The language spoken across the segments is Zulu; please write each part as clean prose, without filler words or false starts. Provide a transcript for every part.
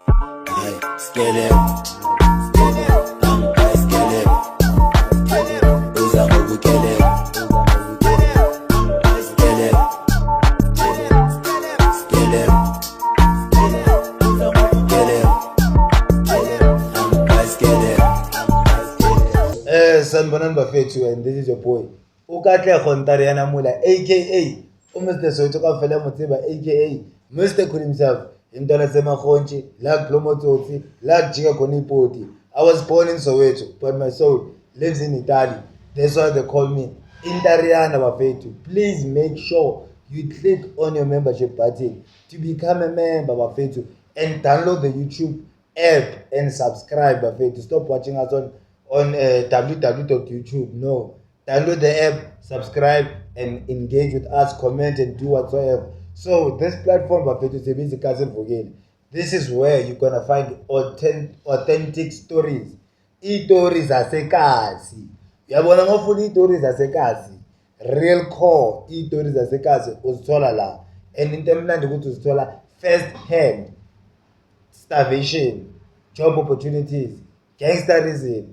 Hayi, skelem, hayi skelem, uza ngokukelem, skelem, skelem, uza ngokukelem, hayi skelem. Sanibonani bafethu, and this is your boy uKatlego Ntariana Mula, aka uMr Soweto kaVela Motseba, aka Mr Cool himself, intwana semahontshi la kulomotsotsi la kujika khona ipoti. I was born in Soweto, but my soul lives in Italy. That's why they call me Intariana. Bafethu, please make sure you click on your membership button to become a member, bafethu, and download the YouTube app and subscribe, bafethu. Stop watching us on www.youtube. No, download the app, subscribe and engage with us, comment and do whatsoever. So this platform, bafethu, sebenza ikasi elivukile. This is where you're gonna find authentic stories, iy'tori zasekasi. Uyabona, ngofuna iy'tori zasekasi, real core iy'tori zasekasi, uzithola la. And into emnandi ukuthi uzithola first hand: starvation, job opportunities, gangsterism,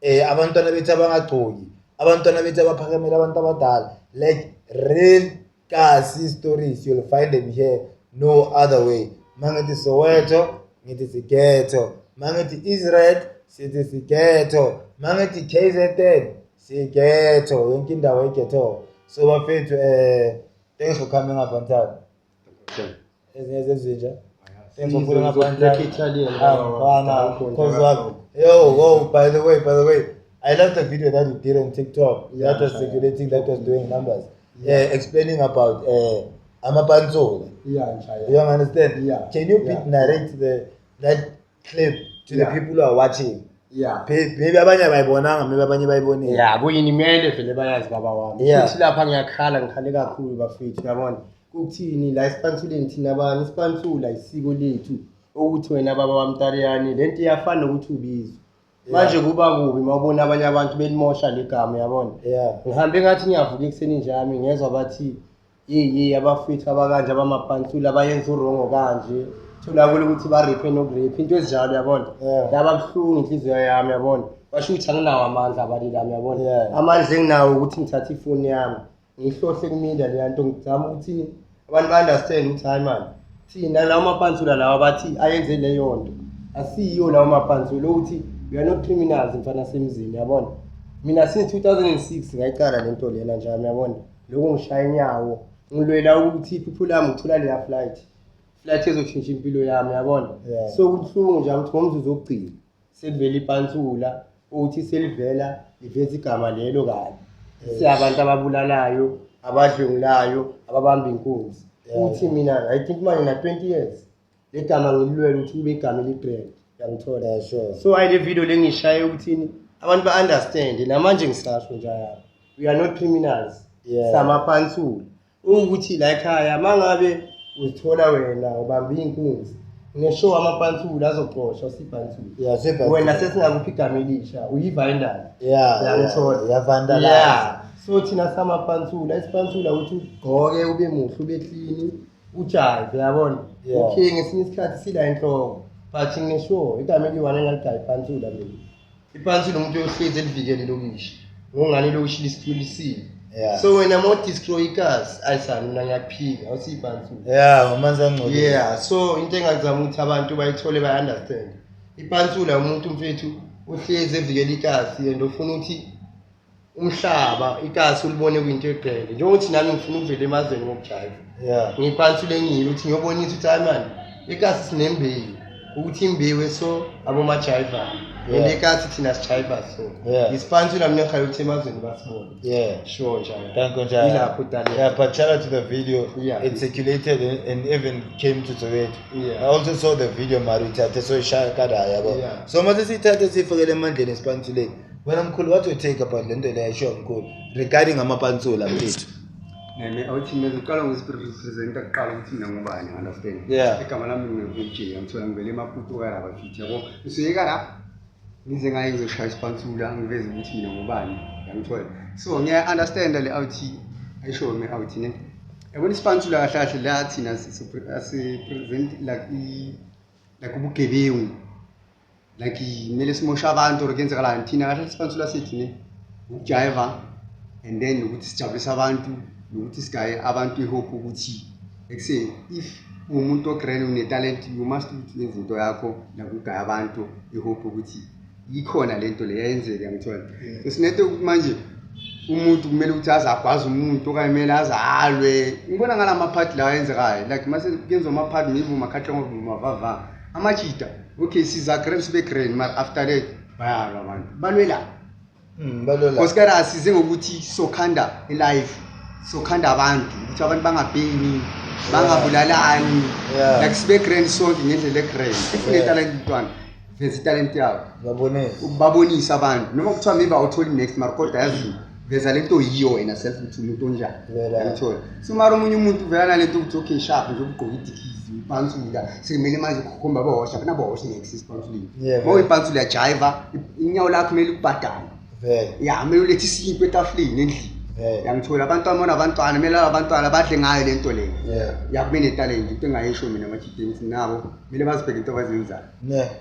abantwana bethu abangagcoki, abantwana bethu abaphakamela abantu abadala, like real kasi stories. You'll find them here, no other way. Mangithi Soweto, ngithi sighetto. Mangithi Israel, sithi sighetto. Mangithi KZN, sighetto. Yonke indawo ighetto. So bafethu, thanks for coming up on time. Ezinye zezinja. Thanks for putting up on time. Italian. Ah, mfana, 'cause what? Yo, whoa, by the way, I love the video that you did on TikTok that was circulating, that was doing numbers. Yeah, explaining about amapantsula. Yeah, njaya. You understand? Yeah. Can you bit narrate the that clip to the people who are watching? Yeah. Maybe abanye abayibonanga, maybe abanye bayibonile. Yeah, kuyini mele vele bayazi, baba wami. Futhi lapha ngiyakhala, ngikhale kakhulu, bafethu, yabona. Kuthini la esipantsuleni thina abanye, isipantsula isiko lethu ukuthi wena, baba wami Tariyani, lento iyafana nokuthi ubizwe. Manje kuba kubi mawubona abanye abantu belimosha legama, yabona. Ngihambe ngathi ngiyavuka ekuseni njami, ngezwa bathi ye abafethu abakanje abamapantsula abayenza u-wrong kanje, tholakala ukuthi ba-rape noku-rape, into ezinjalo, yabona. Yaba buhlungu inhliziyo yami, yabona. Basho ukuthi anginawo amandla abali lami, yabona. Amandla enginawo ukuthi ngithathe ifoni yami ngihlohle kumina leya nto, ngizama ukuthi abantu ba-understand ukuthi hayi mani, thina lawo mapantsula lawa bathi ayenze leyo nto asiyiyo lawo mapantsula, ukuthi we are not criminals, mfana semzini, yabona. Mina since 2006 ngayicala le nto lena njami, yabona. Lokho ngishaya inyawo ngilwela ukuthi iphupho lami ngithola leya flight ezotshintsha impilo yami, yabona. So kubuhlungu nje ukuthi ngomzuzu wokugcina sekuvela ipantsula, ukuthi selivela liveza igama lelo kabi, siyabantu ababulalayo, abadlwengulayo, ababamba inkunzi. Uthi mina I think manje na 20 years le gama ngililwela ukuthi kube igama eli-grand, uyangithola? Yeah, sure. So ayi, le video le ngishaye ukuthini abantu ba-understand. Namanje ngisasho njalo, we are not criminals. Samapantsula ukuthi la ekhaya mangabe uzithola wena ubamba iy'nkunzi ngeshow, amapantsula azoxoshwa usipantsula. Yeah, super. Wena sesingakuphi igama elisha, uyivandal. Uyangithola? Yeah, vandalize. Yeah, so thina samapantsula, isipantsula ukuthi ugqoke ube muhle, ube clean, ujive, uyabona. Okay, ngesinye isikhathi sila enhloko, but ngisho igama eliyi-one engaligaya ipantsula mina, ipantsula umuntu oyohlezi elivikele ilokishi ngongane ilokishi lisithulisile. So wena ma udestroy ikasi, ayisani, mina ngiyakuphika, awusiyipantsula. Yeah, umanzi angcolile. Yeah, so into engazama ukuthi abantu bayithole, bayi-understand, ipantsula umuntu, mfethu, uhlezi evikela ikasi and ufuna ukuthi umhlaba ikasi ulibone kuyinto egcwele, njengokuthi nami ngifuna ukuvela emazweni ngokujayiva. Ngipantsula engiyilo ukuthi ngiyobonisa ukuthi hayi mani, ikasi sinembewu, ukuthi imbewu eso abomajayiva and ikasi thina sijayiva, so isipantsula mina ngihaye ukuthi emazweni basibone. Sure njalo. Thank you, Njaya. Ilapho dali. Yeah, but shout out to the video. It circulated and even came to Soweto. I also saw the video maruthathe so ishaya kada, yabo. So mase sithathe sifakele emandleni esipantsuleni. Wena mkhulu, what your take about lento leyo eshiwo mkhulu regarding amapantsula, mfethu? Nene awuthi mina ngiqala ngokuzipresenta kuqala ukuthi mina ngubani, understand? Igama lami ngingu-VJ, ngithola ngivele eMaputo karaba fithi, yabo. Ngisuke karaba ngize ngaye ngizoshaya isipantsula, ngiveze ukuthi mina ngubani, yangithola. So ngiya-understand le awuthi ayisho me awuthi ne. Yabona, isipantsula kahle kahle la thina asi-present like Like ubugebengu, like kumele simoshe abantu or kuyenzakalani. Thina kahle isipansula sethu ne ukujayiva and then ukuthi sijabulise abantu, nokuthi sigaye abantu i-hope ukuthi ekuse if uwumuntu o-grand, une-talent, you must ukuthi wenze into yakho, like ugaya abantu i-hope ukuthi ikhona lento le yayenzeka, yangithola. So sinento yokuthi manje umuntu kumele ukuthi aze agwaze umuntu okanye kumele aze alwe. Ngibona ngala maphathi lawa ayenzekayo, like mase kuyenziwa amaphathi, maybe umakhahlongo, umavava, amajita, okay, siza grand, sibe grand, mara after that bayalwa abantu, balwela. Balwela. Because kara size ngokuthi sokhanda i-life, sokhanda abantu ukuthi abantu bangabhemi, bangabulalani. Like sibe grand sonke ngendlela e-grand. If unetalent mntwana, veza italent yakho. Babonise. Babonise abantu, noma kuthiwa maybe awutholi next, mara kodwa yazi veza lento yiyo wena self ukuthi umuntu onjani. Vela. Uyangithola? So mara omunye umuntu uvela nalento ukuthi okay, sharp nje ugqoke idikizi, ipantsula, sekumele manje ukukhomba bohosha, kunabohosha next esipantsuleni. Uma uyipantsula uyajiva, inyawo lakho kumele ukubhadale. Vele. Ya, kumele ulethe isinkwa etafuleni endlini. Vele. Yangithola, abantwana bona abantwana, kumele abantwana badle ngayo lento leyo. Ya, kube netalent, into engayisho mina amajideni ukuthi nabo kumele bazibheke into abazenzayo.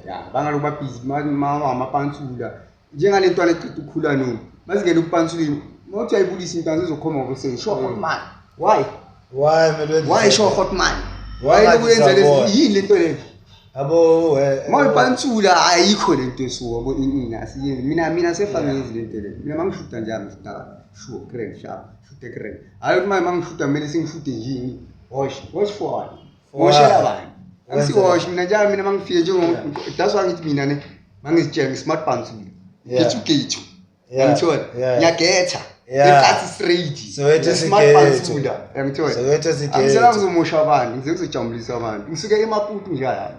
Ya, bangaloku babhizi amapantsula. Njengale ntwana eqeda ukukhula no. Mazingena ukupantsuleni, mawuthi uyayibulisa intwana izokhomba ngokuseni, sure hot man. Why? Why kumele wenze Why so? sure hot man? Why Why lokhu yenza lezi? sabona? Yini lento leyo? Abo we. Mawuyipantsula ayikho lento esuka yabo ini asiyenzi. Mina sefa ngiyenzi lento leyo. Mina mangishuta nje ngishuta sure grand sharp, shoot grand. Hayi ukuthi manje mangishuta kumele singishude nje. Wash, wash for what? For Washela what? bani? Angisi Wenzela. wash mina njalo, mina mangifike njengo that's why ngithi mina ne mangizitshela ngi-smart pantsula. Gethu gethu. Yangithola? Ngiyagetha. Ekasi straight. Soweto Smart sigethu. pantsula. Yangithola? Soweto sigethu. Angisela ngizomosha abantu, ngize ngizojabulisa abantu. Ngisuke eMaputo nje hayi.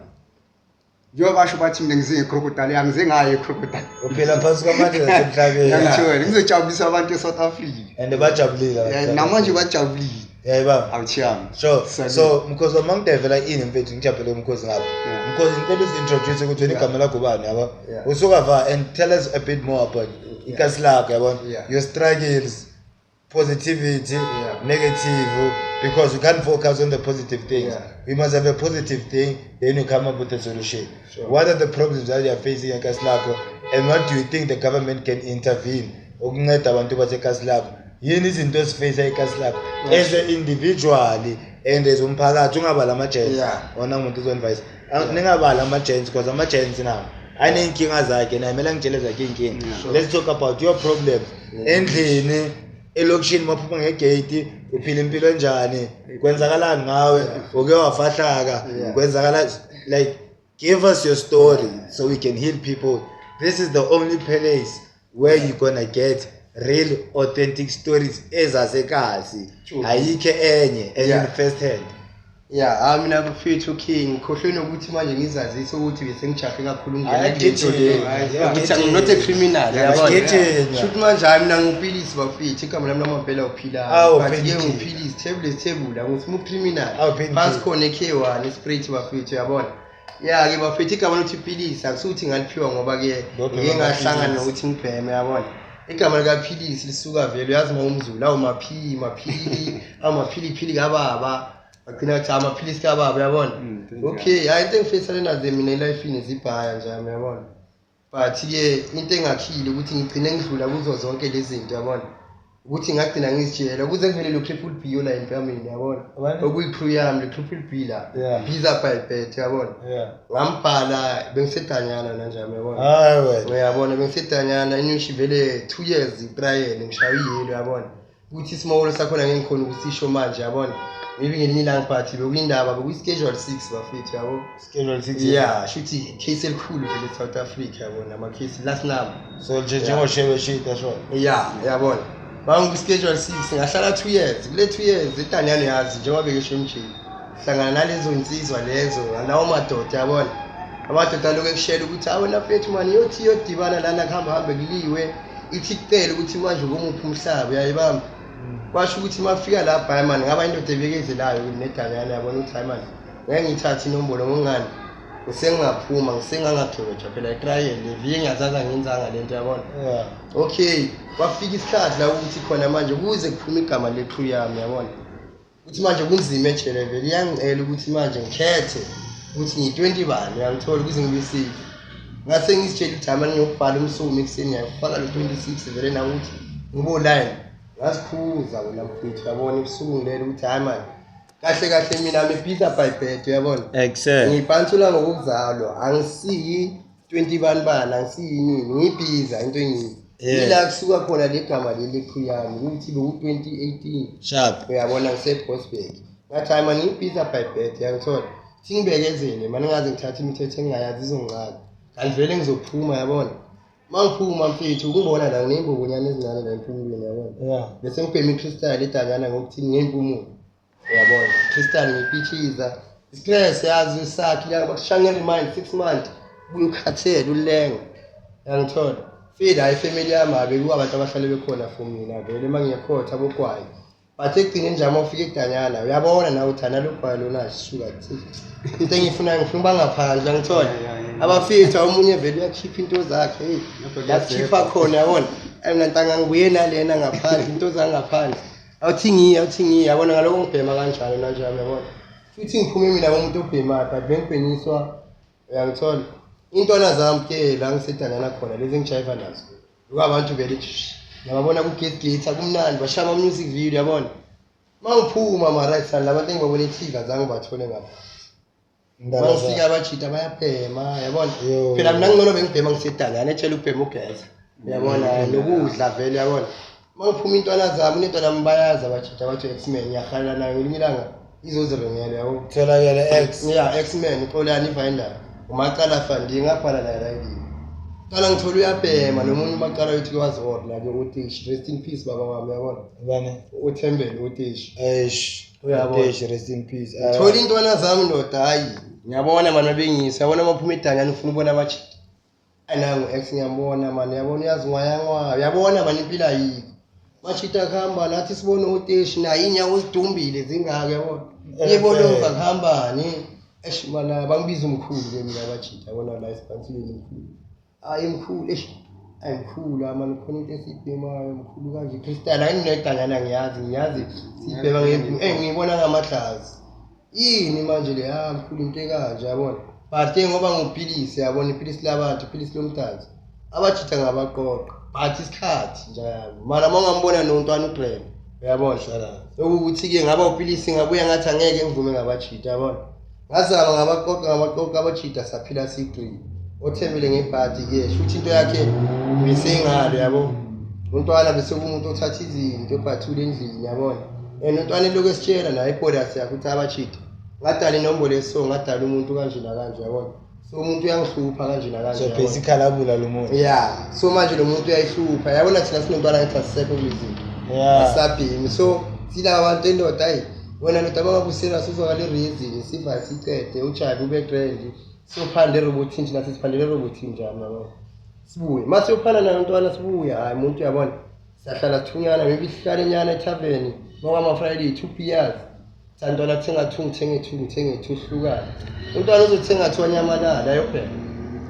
Njengoba basho bathi mina ngize nge-crocodile, angize ngayo i-crocodile. Uphila phansi kwamanzi asemhlabeni. Yangithola? Ngizojabulisa abantu e-South Africa. And bajabulile. Yeah, namanje bajabulile. Yayibamba. Awuthiyami. Sure. Salute. So mkhozi wami mangidevela ini mfethu, ngijabule umkhozi ngapha. Mkhozi, ngicela uzi-introduce ukuthi wena igama lakho ubani, yabo? Yeah. Usuka va and tell us a bit more about ikasi lakho, yabo? Yeah. Your struggles, positivity, Yeah. negative, because you can't focus on the positive things. Yeah. We must have a positive thing, then you come up with a solution. Sure. What are the problems that you are facing ekasi lakho and what do you think the government can intervene ukunceda abantu basekasi lakho? Yini izinto ezi-face-a ekasi lakho as a individually and as umphakathi? Ungabali ama-gents. Yeah. Wona ngumuntu uzo-advise. Ningabali ama-gents because ama-gents nawo aney'nkinga zakhe, naye kumele angitshele zakhe iy'nkinga. Sure. Let's talk about your problems endlini, elokishini, maphuma ngegate, uphila impilo enjani, kwenzakalani ngawe, uke wafahlaka, kwenzakala, like give us your story so we can heal people. This is the only place where you're gonna get real authentic stories ezasekasi. True. Ayikho enye and Yeah. in first hand. Yeah, hayi mina bafethu king, ngikhohlwe nokuthi manje ngizazise ukuthi bese ngijahe kakhulu ngena Hayi, kule nto le. gijima, hayi, Ukuthi I'm gijima. not a criminal, Yeah, yabona. gijima. Shuthi manje hayi mina ngupilisi bafethu, igama lami lamampela uphila. Awu, But ke Philisi. ngupilisi, table is table, angithi criminal. Awu, Philisi. Phansi khona e-K1 e-Sprite bafethu, yabona. Ya ke bafethu, igama lokuthi Philisi akusukuthi ngaliphiwa ngoba ke Ngobhema ngike ngahlangana amaphilisi. nokuthi ngibheme, yabona. Igama likaPhilisi lisuka vele, uyazi uma umZulu awu maphili, maphili, awu maphili phili kababa. Bagcina kuthi amaphilisi kababa, uyabona. Okay, hayi into engifisana nazo mina elifini zibhaya nje, uyabona. But ke into engakhile ukuthi ngigcine ngidlula kuzo zonke lezi zinto, uyabona. Ukuthi ngagcina ngizitshela ukuze ngivele lo triple B ola empamini, uyabona. Ubani? Okuyi-crew yami le triple B la. Yeah. Biza by bet, uyabona. Yeah. Ngambhala bengisedanyana nanjami, uyabona. Hayi wena. Uyabona bengisedanyana inyushi vele 2 years trial ngishaye iyelo, uyabona. Ukuthi isimawolo sakhona ngeke ngikhona ukusisho manje, uyabona. Maybe ngelinye ilanga, but bekuyindaba bekuyi-schedule 6 bafethu, yabo. Schedule 6. Yeah, shuthi case elikhulu vele e-South Africa, yabona, ama-case last number. So nje njengoshebe shita sho. Yeah, yabona. Bangu-schedule 6 ngahlala 2 years. Kule 2 years edanyana yazi njengoba bekesho MJ. Hlangana nalezo insizwa lezo, nawo madoda, yabona. Amadoda aloku ekushela ukuthi awena mfethu mani yothi yodibana lana kuhamba hambe kuliwe. Ithi kucela ukuthi manje ukumuphi umhlaba, uyayibamba. Kwasho ukuthi mafika lapha hayi mani ngaba indoda ebekezelayo nedanyana, yabona ukuthi hayi mani ngeke ngithathe inombolo ngongani. Ngisengaphuma, ngisengangagcotshwa phela i-trial le vike ngiyazazi ngenzanga lento, yabona. Yeah. Okay, kwafika isikhathi la ukuthi khona manje kuze kuphume igama le-crew yami, yabona. Ukuthi manje kunzima ejele vele iyangicela ukuthi manje ngikhethe Ukuthi ngiyi-20 bani, uyangithola, ukuze ngibe safe. Ngase ngizitshela ukuthi hhayi mani, ngiyokubhala umsomi ekuseni, ngiyakufaka lo 26 vele nami ukuthi ngibo line. Ngazikhuza wena mfethu, uyabona, ebusuku ngilele ukuthi hhayi mani, kahle kahle mina I'm a biza by birth, uyabona. Excel. Ngiyipantsula ngokuzalwa, angisiyi 20 bani bani, angisiyi nini, ngiyibhiza into engiyi. Ila kusuka khona le gama leli leqhu yami, ukuthi beku-2018. Sharp. Uyabona, ngise-Boksburg. Ngathi hhayi mani, ngiyibhiza by birth, uyangithola. Thi ngibekezele mani, ngaze ngithathe imithetho engingayazi izongicaka. Kanti vele ngizophuma, yabona. Uma ngiphuma mfethu, ukungibona la nginey'mbobonyana ezincane la empumulweni, yabona. Bese ngibhema i-crystal edanyana ngokuthini ngey'mpumulo. Uyabona, crystal ngipitshiza. Stress yazi usakhi la bakushaya nge-remind 6 months. Ubuye ukhathele ulenga. Uyangithola. Feel hayi family yami abe kuba abantu abahlale bekhona for mina vele uma ngiyekhotha abogwayi. But ekugcineni nje uma ufika edanyana uyabona nawe uthi analo gwayi lona shuka thi. Into engiyifunayo ngifuna ukuba ngaphandle, uyangithola. Abafethu omunye vele uyakhipha into zakhe, hey. Yakhipha khona, yabona. Ayi mina ntanga ngibuye nalena ngaphandle, into zangaphandle. Awuthi ngiye, awuthi ngiye, yabona ngaloko ngibhema kanjalo nanjalo, yabona. Futhi ngiphume mina umuntu obhemayo, but bengibhenyiswa, uyangithola. Intwana zami ke la ngisedanyana khona lezi engijayiva nazo. Lokho abantu vele ngiyababona ku-gate gate kumnandi, bashaya ama-music video, yabona. Uma ngiphuma ma-right side labantu engibabona e-TV azange ngibathole ngapha. Uma ngifika abajita bayabhema, yabona. Phela mina ngcono bengibhema ngisedanyana, etshela ukubhema ugeza. Uyabona, nokudla vele, uyabona. Uma ngiphuma intwana zami, unentwana yami bayazi abajita bathi X-Men, ngiyahalela nayo ngelinye ilanga izoziringela, yabo. Tholakele X. Yeah, X-Men, uXolani ivayindaba. Umacala Fandi ngabhala naye la kimi. Qala ngithola uyabhema nomunye umacala wethu kwaZord la ke uTish. Rest in peace baba wami, uyabona. Ubani? Uthembele uTish. Eish. Uyabona. Eish, rest in peace. Thola intwana zami ndoda, hayi. Ngiyabona mani bengisa, yabona maphuma edanyana ufuna ubona abajita. Anangu ex ngiyambona mani, uyabona uyazingwayangwaya, uyabona mani impilo ayikho. Machita kuhamba nathi sibone uTish naye inyawo zidumbile zingaka, uyabona. Yebo lova kuhambani. Eish mana bangibiza umkhulu ke mina abajita, yabona la esibhansini mkhulu. Hayi mkhulu, eish. Hayi mkhulu, amani khona into esibhemayo mkhulu kanje. Crystal ayinedanyana ngiyazi, ngiyazi sibhema ngempi. Ngiyibona ngamadlazi. Yini manje le, ah mkhulu into ekanje, yabona. But ngoba ngupilisi, yabona, ipilisi labantu, ipilisi lomdanso. Abajita ngabaqoqa. But isikhathi nje yami. Mara uma ungambona nontwana uGrand, uyabona. Ukuthi ke ngaba upilisi ngabuya ngathi angeke ngivume ngabajita, yabona. Ngazama ngabaqoqa, ngabaqoqa abajita saphila siyi-3. Othembele ngebhadi ke, shuthi into yakhe besengalo, yabo. Umntwana bese kumuntu othatha izinto ebhathule endlini, yabona. And umntwana elokhu esitshela naye ibhodasi yakhe ukuthi abajita. Ngadala inombolo eso, ngadala umuntu kanje nakanje, yabona. So umuntu uyangihlupha kanje nakanje. So basically abula lo muntu. Yeah. So manje lo muntu uyayihlupha. Yabona thina sinontwana ngathi asisekho kulezi. Asabhemi. So silaba abantu endoda hayi. Wena ndoda bangabusela sizwakala i-reason siva sicede ujabe ube grand. Siyophanda erobotini thina sisiphandele erobotini njani, yabona. Sibuye. Mase uphana naye umntwana sibuye, hayi umuntu uyabona. Siyahlala sithunyana, maybe sihlale nyana ethaveni. Mawama Friday 2 beers. Santwana thenga 2, ngithenge 2, ngithenge 2 hlukana. Umntwana uzothenga 2 anyamalala ayobhema.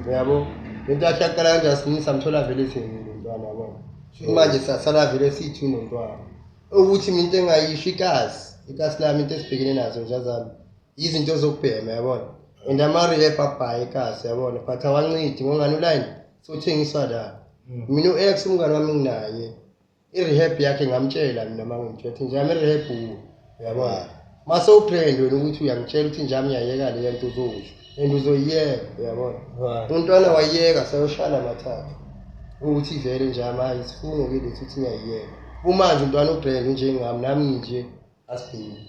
Uyabo? Lento yakhe yaqala kanjani sinisa samthola vele ethengile umntwana, yabona. Manje sasala vele siyi-2 nomntwana. Ukuthi mina into engayisho ikasi, ikasi lami into esibhekene nazo nje zami. Izinto zokubhema, yabona. And ama-rehab abhaye ikasi, yabona. But awancedi ngongani uline sothengiswa la. Mina u-ex umngane wami nginaye. I-rehab yakhe ngamtshela mina mangimtshela ukuthi njami i-rehab uwe, uyabona. Mase ubrand wena ukuthi uyangitshela ukuthi njami ngiyayeka le nto uzosho and uzoyiyeka, uyabona. Umntwana wayiyeka sayoshana amathathu ukuthi vele njami hayi isifungo ke lethi ukuthi ngiyayiyeka. Kumanje umntwana ubrand unjengami nami nje asibheki.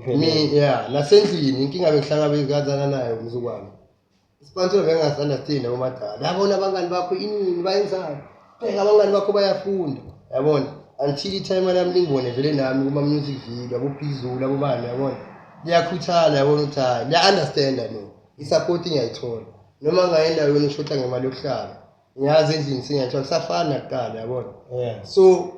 Mi yeah, nasendlini inkinga bengihlangabezana nayo mzukwane. Isipantsulo bengingasi-understand abomadala. Yabona abangani bakho inini bayenzani? Bheka abangani bakho bayafunda. Yabona? Until i-timer lami lingibone vele nami kuma music video, abo-Bizulu, abobani, yabona? Liyakhuthala, yabona ukuthi hayi, liya-understanda no. I-support ngiyayithola. Noma ngaye endaweni ngishoda ngemali yokuhlala. Ngiyazi endlini sengiyathola kusafana nakuqala, yabona? So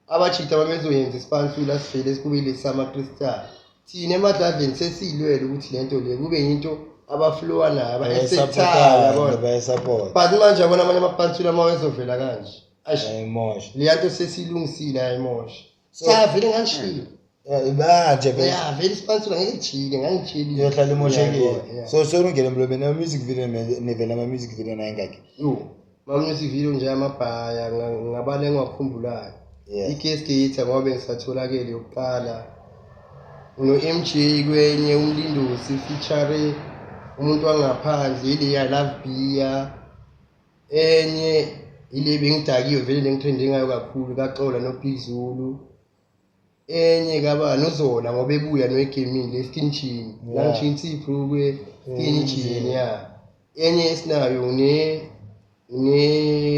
abajita babezoyenza isipansula sivele kube lesi sama-crystal. Thina emadladleni sesiyilwele ukuthi lento le kube yinto abaflowa nayo, aba-acceptayo, yabona. Bayasupport. But manje yabona amanye amapansula uma wezovela kanje. Eish, Ayimosha. leya nto sesiyilungisile ayimosha. So Cha vele ngangishiya. Manje vele. Yeah, vele isipansula ngeke jike, ngangijiki. Iyohlala imoshekile. Yeah. So sorry ungene emlomeni, ama-music video nivele ama-music video nayingakhi? Yo, ma-music video nje amabhaya ngabala engiwakhumbulayo. I-Case Gator ngoba ngisatholakele yokuqala. No-MJ kwenye umlindosi feature umuntu wangaphandle ile Love Beer. Enye ile bengidakiwe vele lengitrende ngayo kakhulu kaXola noBig Zulu. Enye kaba noZola ngoba ebuya noegaming le skin jean. La ngishintsha ibhrukwe skin jean, yeah. Enye esinayo ne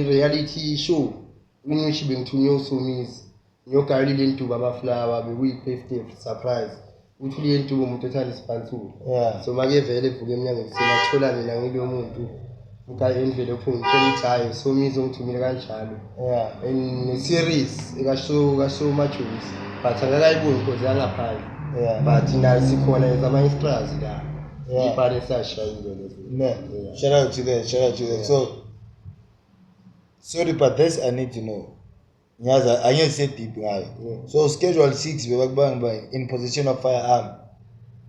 reality show in which bengithunywe uSomizi ngiyogayela ile ntuba amaflower, bekuyi-birthday surprise. Uthi le ntuba umuntu othanda isipansula. So make vele evuka emnyango ekuseni athola mina ngiloyo muntu ugaye envelope ngitshela ukuthi hhayi uSomizi ongithumile kanjalo. And ne-series ekasho Majosi, but angakayiboni because yangaphandle. But nayo sikhona as ama-extras la. Ibhale esashayile lezo. Man, shout out to that, shout out to that. So sorry, but this I need to know. Ngiyazi angeke siye deep ngayo. So schedule 6 bebakubanga ba in position of firearm.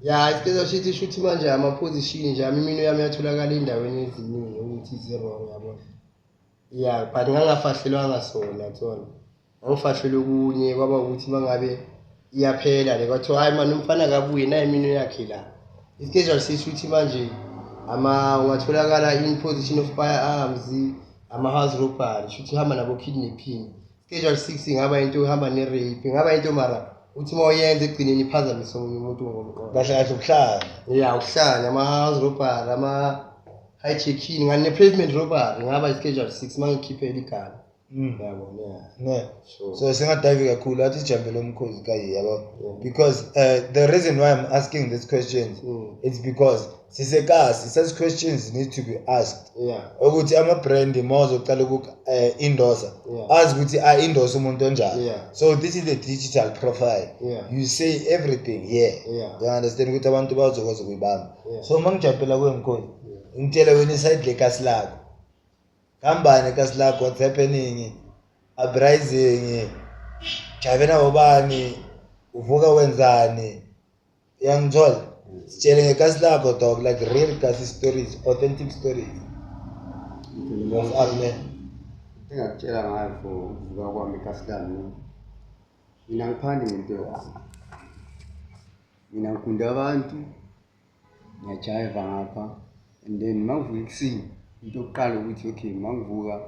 Yeah, isikeza shithi shuthi manje ama-position nje ami imino yami yatholakala endaweni eziningi ukuthi zi-wrong, yabona. Yeah, but ngangafahlelwanga sona thona. Ngangifahlelwe okunye kwaba ukuthi mangabe iyaphela le kwathiwa hayi mani umfana akabuye naye imino yakhe la. Ischedule sisho ukuthi manje ama ungatholakala in position of firearms, ama-house robbery, shuthi uhamba nabo kidnapping. Schedule 6 ingaba into ehamba ne-rape, ingaba into mara uthi uma uyenza ekugcineni iphazamise omunye umuntu ngomqondo. Kahle kahle ukuhlala. Yeah, ukuhlala, ama-house robbery, ama-hijacking, ngani ne-pavement robbery, ingaba i-schedule 6 uma ngikhiphela igama. Yabona, yeah. Ne. Sure. So singadive kakhulu athi sijambele umkhozi kayi yabo. Because the reason why I'm asking these questions it's because sisekasi such questions need to be asked. Ukuthi ama brand mawuzocala uku endorse azi ukuthi a endorse umuntu onjani. So this is the digital profile. You say everything here. You understand ukuthi abantu bazokwazi ukuyibamba. So mangijampela kuwe mkhulu, ngitshele wena iside lekasi lakho. Kambani ekasi lakho, what's happening? Uprising. Jave nabo bani? Uvuka wenzani? Uyangithola? Sitshele ngekasi lakho dog, like real kasi stories, authentic stories. What's up, man? Engakutshela ngayo for ukuvuka kwami ekasi lami. Mina ngiphandi ngento yonke. Mina ngigunda abantu, ngiyajiva ngapha, and then mangivuka ekuseni, into yokuqala ukuthi okay, mangivuka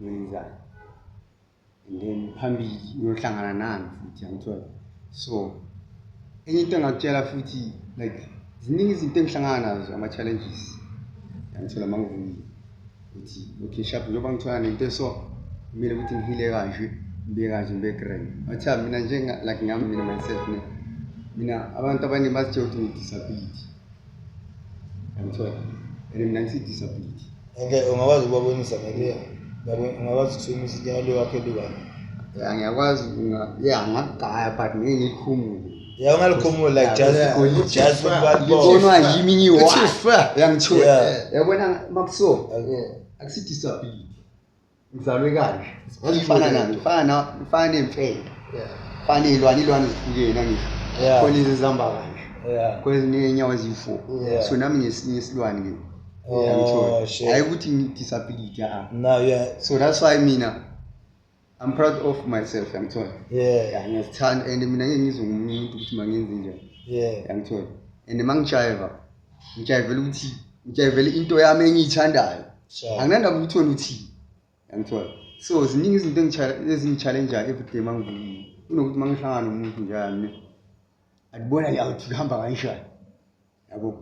ngiyenzani? And then phambili ngiyohlangana nani futhi, angithola. So enye into engakutshela futhi, like ziningi izinto engihlangana nazo, ama-challenges. Angithola mangivukile ukuthi okay sharp, njengoba ngithola nento eso kumele ukuthi ngihile kanje, ngibe kanje, ngibe grand. Bathi mina njenga like ngami mina myself ne, mina abantu abaningi bazitshela ukuthi ngiyi-disability. Angithola. And mina ngisi-disability. Okay, ungakwazi ukubabonisa maybe. Ungakwazi ukusebenzisa inyalo wakho eliwani. Yeah, ngiyakwazi yeah, ngakugaya but ngeke ngilikhumule. Yeah, ungalikhumula like just Ngibonwa yimi ngiyi-one. Uthi fa. Uyangithola. Yeah. Yabona makuso. Akusi disability. Ngizalwe kanje. Ngifana nani? Ngifana nemfene. Ngifana nezilwane, izilwane zihlukene angisho. Khona lezi ezihamba kanje. Khona ezinenyawo eziyi-4. So nami ngesinye isilwane ke. Oh, Uyangithola. shit. Hayi ukuthi ngi-disability, ah. No, yeah. So that's why mina I'm proud of myself, uyangithola. Yeah, ngiyazithanda and mina ngeke ngizwe ngumuntu ukuthi mangenze njani. Uyangithola. And mangijiva, ngijivela ukuthi ngijivele into yami engiyithandayo. Anginandaba ukuthi wena uthini. Uyangithola. So ziningi izinto ezingi-challenge-ayo every day mangivukile. Kunokuthi mangihlangana nomuntu njani, andibona le out ihamba kanjani. Yabo.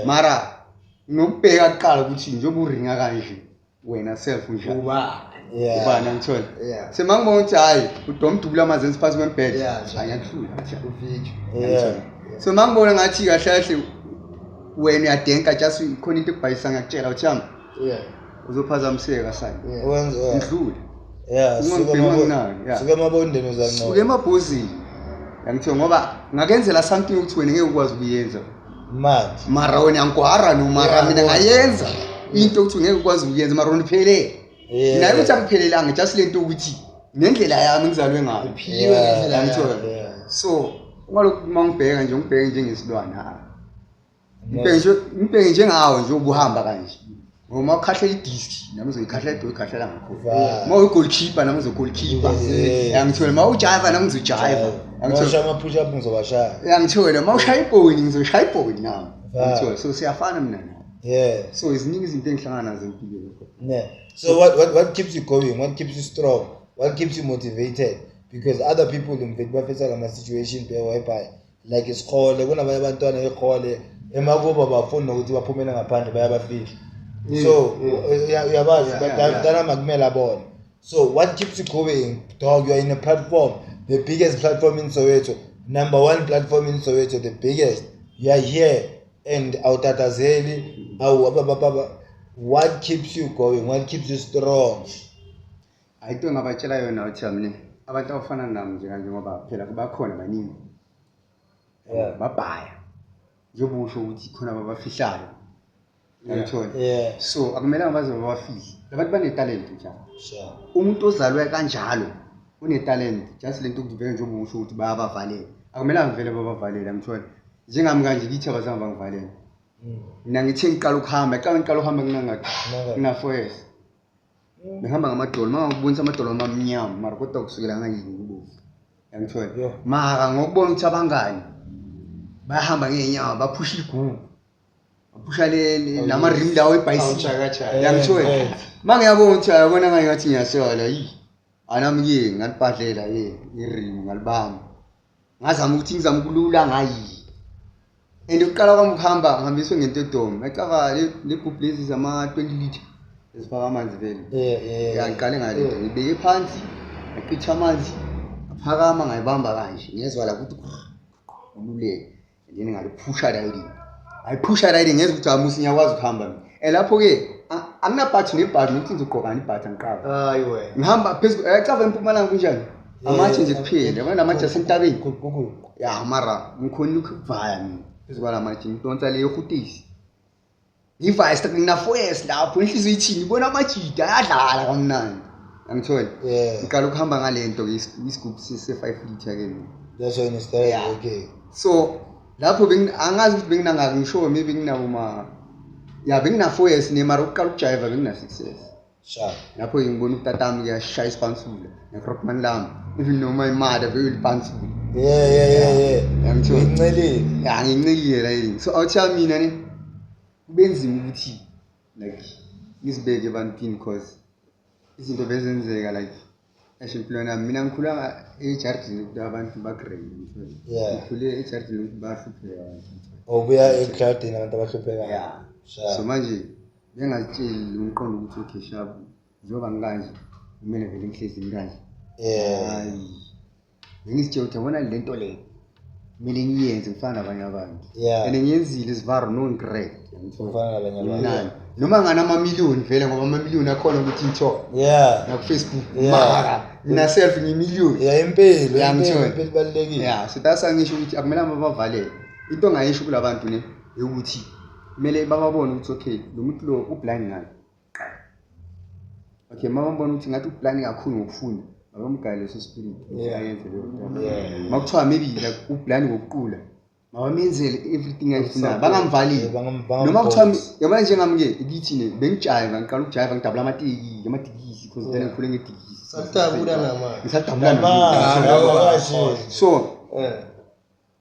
Mara ngokubheka kuqala ukuthi njengoba uringa kanje wena self njani. Uba. Ubani angithola. Semangibona ukuthi hayi udomdubula amanzi phansi kwembhede. Yeah. Hayi, ngiyakuhlula. Uvicho. So mangibona ngathi kahle kahle wena uyadenka just khona into ekubhayisa ngiyakutshela uthi yami. Uzophazamiseka sani. Wenza, yeah. Ngidlule. Yeah, Uma suka ngibhema nginalo, yeah. suka emabondeni uzanqoba. Suka emabhozini. Ngiyangithola ngoba ngakenzela something ukuthi wena ngeke ukwazi ukuyenza. Manje. Mara wena uyangikwara no, mara mina ngayenza into ukuthi ngeke ukwazi ukuyenza, mara wena uphelele. Naye ukuthi akuphelelanga, just lento ukuthi ngendlela yami ngizalwe ngayo. Uphiwe ngendlela Ngiyangithola. yakho. So Ungalokhu uma ngibheka nje ngibheke njengesilwane ha. Ngibheke njengawe nje ubuhamba kanje. Ngoba uma ukhahlela idisk nami uzoyikhahlela uyikhahlela ngakhona. Uma uyi-goalkeeper nami uzo-goalkeeper. Yangithola uma ujiva nami ngizojiva. Yangithola ama push up ngizobashaya. Yangithola uma ushaya ibholi ngizoshaya ibholi nami. Yangithola so siyafana mina nawe. Yeah. So iziningi izinto engihlangana nazo empilweni. Yeah. So what keeps you going? What keeps you strong? What keeps you motivated? Because other people in bafetha lama situation whereby like isikole kunabanye abantwana ekhole emakubo bafuna ukuthi baphumele ngaphandle bayabafihla. So uyabazi mntana makumele abone. So what keeps you going, dog? You are in a platform, the biggest platform in Soweto, number one platform in Soweto, the biggest. You are here and awutatazeli awu. What keeps you going? What keeps you strong? Ayinto engabatshela yona uthi mina abantu abafana nami nje kanje ngoba phela kubakhona baningi. Babhaya. Njengoba usho ukuthi khona ababafihlayo. Ngiyathola. So akumelanga baze babafihle. Labantu banetalent njalo. Sure. Umuntu ozalwe kanjalo unetalent. Just lento ukuthi vele njengoba usho ukuthi bayabavalela. Akumelanga vele babavalele ngithola. Njengami kanje kithi abazange bangivalele. Mina ngithe ngiqala ukuhamba, nginangaki. Ngina 4 years. Ngihamba ngamadolo, mangakubonisa amadolo amnyama, mara kodwa kusukela nganje ngibovu. Yangithola. Mara ngokubona ukuthi abangani bayahamba ngeenyawo, baphusha igugu. Baphusha le lama rim lawo ebhayisikili. Yangithola. Mangiyabona ukuthi ayabona ngathi ngiyasela yi. Anami ke ngalibhadlela ye irim ngalibamba. Ngazama ukuthi ngizama ukulula ngayi. And ukuqala kwami ukuhamba ngihambiswe ngento edomi. Ngacava le gubhu lezi zama 20 liter ezifaka amanzi vele. Yeah. Ngiqale ngale ngibeke phansi, ngaqitha amanzi, ngaphakama ngayibamba kanje. Ngezwa la ukuthi ululeke. And then ngaliphusha riding. Ayiphusha riding ngezwa ukuthi amusi ngiyakwazi ukuhamba mina. And lapho ke anginabhathi nebhathi nokuthi ngizogqokani ibhathi angiqaba. Hayi wena. Ngihamba phezulu ecava eMpumalanga kunjani? Amatshe nje kuphela. Yabona lamatshe asentabeni. Ya mara ngikhona ukuvaya mina. Phezu kwalamatshe ngidonsa leyo hutisi. Ngivaya ngina 4 years lapho inhliziyo ithini ibona amajida ayadlala kamnandi. Angithola. Ngiqala ukuhamba ngalento isigubhu se 5 liter ke mina. That's when you started. Okay. So lapho angazi ukuthi benginangaki ngisho maybe nginabo ma ya bengina 4 years ne mara ukuqala ukujiva bengina 6 years. Sharp. Lapho ngibona utatami kuyashaya isipansula negrotman lami even noma imali beyulipansula. Yeah. Ngiyangithola. Ngincelile. Ya ngincelile la yini. So awuthi mina ne kubenzima ukuthi like ngizibeke ebantwini cause izinto bezenzeka like esho empilweni yami mina ngikhula ejardini ukuthi abantu bagrade. Ngikhule ejardini ukuthi bahlupheka abantu. Obuya ejardini abantu abahluphekayo. Yeah. So manje bengazitsheli umqondo ukuthi okay sharp njengoba ngikanje kumele vele ngihlezi ngikanje. Yeah. Bengizitshela ukuthi yabona le nto le kumele ngiyenze ngifana nabanye abantu. Yeah. And ngiyenzile isivaro no regret. Ngifana nabanye abantu. Noma ngana amamiliyoni vele ngoba amamiliyoni akhona ukuthi ngithole. Yeah. Na ku Facebook. Mara mina self ngiyimiliyoni. Yeah, impilo. Impilo ibalulekile. Yeah, so that's angisho ukuthi akumelanga babavalele. Into engayisho kulabantu ne ukuthi kumele bababone ukuthi okay lo muntu lo ublind ngani. Okay, mabambona ukuthi ngathi ublind kakhulu ngokufunda. Abamgaya leso spirit ukuthi ayenze leyo nto. Makuthiwa maybe like ublind ngokuqula. Mabamenzele everything ayifunayo. Bangamvaleli. Noma kuthiwa yabona njengami ke ikithi ne bengijiva ngiqala ukujiva ngidabula amateki, amatikisi because then ngikhule ngetikisi. Sadabula namanje. Ngisadabula namanje. So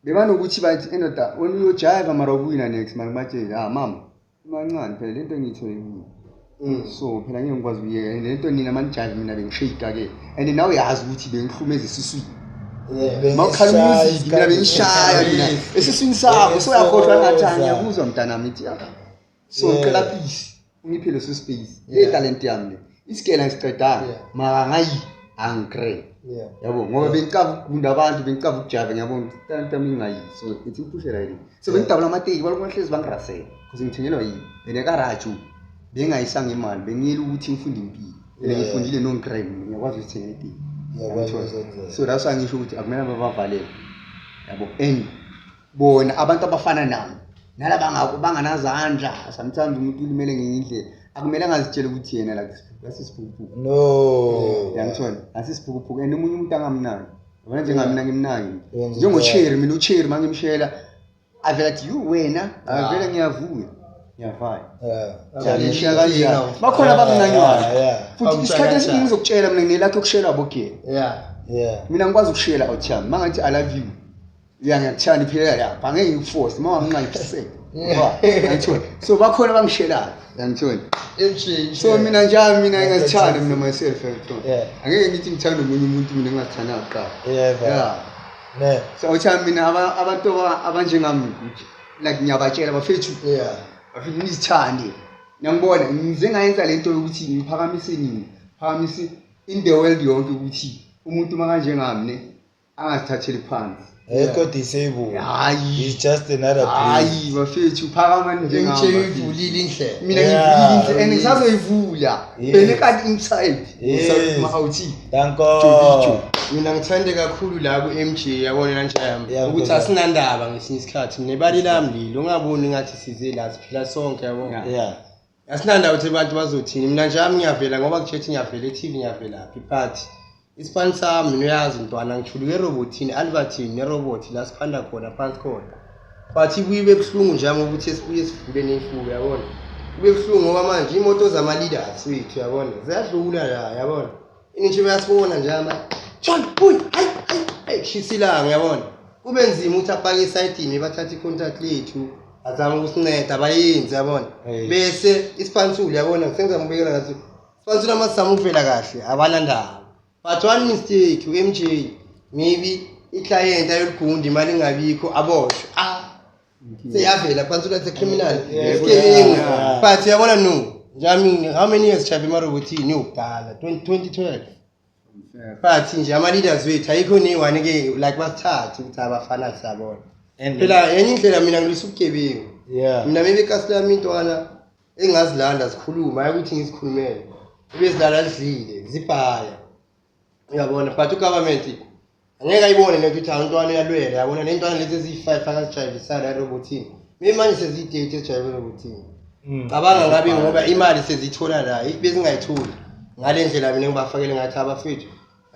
bebanokuthi bathi endoda wena uyojiva mara ubuyi next mara ngibatshele ah mama mancane phela lento engiyithole kimi. So phela ngeke ngikwazi ukuyeka lento nina manijive mina bengishake ke and nawe uyazi ukuthi bengihlumeza esiswini. Mawukhala umusic mina bengishaya mina esiswini sakho so uyakhohlwa ngathi ngiyakuzwa mntanami ithi so ngicela please ungiphe leso space le talent yami le isikela ngisiqedanga mara ngayi angikre yabo ngoba bengicava ukugunda abantu bengicava ukujiva ngiyabona ukuthi talent yami ingayi so ithi ngiphushe right so bengidabula amateki balokhu bahlezi bangirasela because ngithengelwa yini and ekaraju bengayisanga imali bengiyela ukuthi ngifunde impilo and ngifundile no ngigrade ngiyakwazi ukuthenga iteki. So that's why ngisho ukuthi akumele babavalele yabo and bona abantu abafana nami nalabangako banganazandla sometimes umuntu ulimele ngenye indlela akumele angazitshela ukuthi yena like asisiphukuphuku. No. Yangithola asisiphukuphuku and omunye umuntu angamnaki. Yabona njengami ngimnaki. Wenza Njengo-Cherry mina uCherry mangimshela avela athi you wena avele ngiyavuya. Ngiyavaya. Yeah. Ngishiya kanjalo. Bakhona abamnanywayo. Yeah. Futhi isikhathi esiningi ngizokutshela mina nginelakho yokushela abogela. Yeah. Yeah. Mina ngikwazi ukushela out yami. Mangathi I love you. Ya ngiyakuthanda iphelela lapha. Angeke ngikuforce uma wanginqayibisele. Ngiyangithola. So bakhona abangishelayo. Ngiyangithola. MJ. So mina njalo mina ngiyazithanda mina myself ngiyangithola. Yeah. Angeke ngithi ngithanda omunye umuntu mina ngingazithandanga kuqala. Yeah. Yeah. Ne. So uthami mina abantu abanjengami like ngiyabatshela bafethu Yeah. bafethu nizithande. Ngiyangibona ngize ngayenza lento yokuthi ngiphakamise nini phakamise in the world yonke ukuthi umuntu makanjengami ne angazithatheli phansi. Ayikho disabled. Hayi. He's just another breed. Hayi bafethu phakama MJ njengami. uyivulile indlela. Mina Yeah. ngivulile indlela and ngisazoyivula. Yes. Bene kanti inside. Yes. Ma-outie. Danko. Jovijo. Mina ngithande kakhulu la ku-MJ yabona nanje yami Yeah, ukuthi ngikuzwa. asinandaba ngesinye isikhathi nebali lami lilo ungaboni ngathi size la siphila sonke yabo. Yeah. Asinandaba ukuthi abantu bazothini mina nje ami ngiyavela ngoba kutshethi ngiyavela e-TV ngiyavelaphi but isipani sami mina uyazi mntwana ngijuluke erobotini Albertine nerobot la siphanda khona phansi khona but ibuye ibe buhlungu nje ami ukuthi esibuye sivule ney'fuyo yabona kube buhlungu ngoba manje iy'moto zama-leaders wethu yabona ziyadlula la yabona ini nje bayasibona nje ama John buy hayi hayi hayi kushisa ilanga yabona kube nzima ukuthi apake esayidini bathathe i-contact lethu azame ukusinceda bayenze yabona Hey. bese isipansula yabona sengizamubekela ngathi isipansula masizama ukuvela kahle abanandaba but one mistake u-MJ maybe i-client ayoligunda imali ingabikho aboshwe ah seyavela phansi ulathi criminal Yeah. isigebengu Yeah. but uyabona no njami how many years chabe emarobotini yokudala 2012 but nje ama-leaders wethu ayikho neyi-one ke like basithathe ukuthi abafana siyabona And phela enye indlela mina ngilwisa ubugebengu yeah. mina maybe ikasi lami intwana engingazilanda zikhuluma hayi ukuthi ngizikhulumele ebezilala zidlile zibhaya uyabona but ugovernment angeke ayibone lento ukuthi intwana uyalwela yabona ney'ntwana lezi eziyi-five akazijayivisayo erobotini maybe manje seziyi-thirty ezijayive erobotini cabanga ngabe ngoba imali seziyithola la if bezingayitholi ngale ndlela mina ngibafakele ngathi abafethu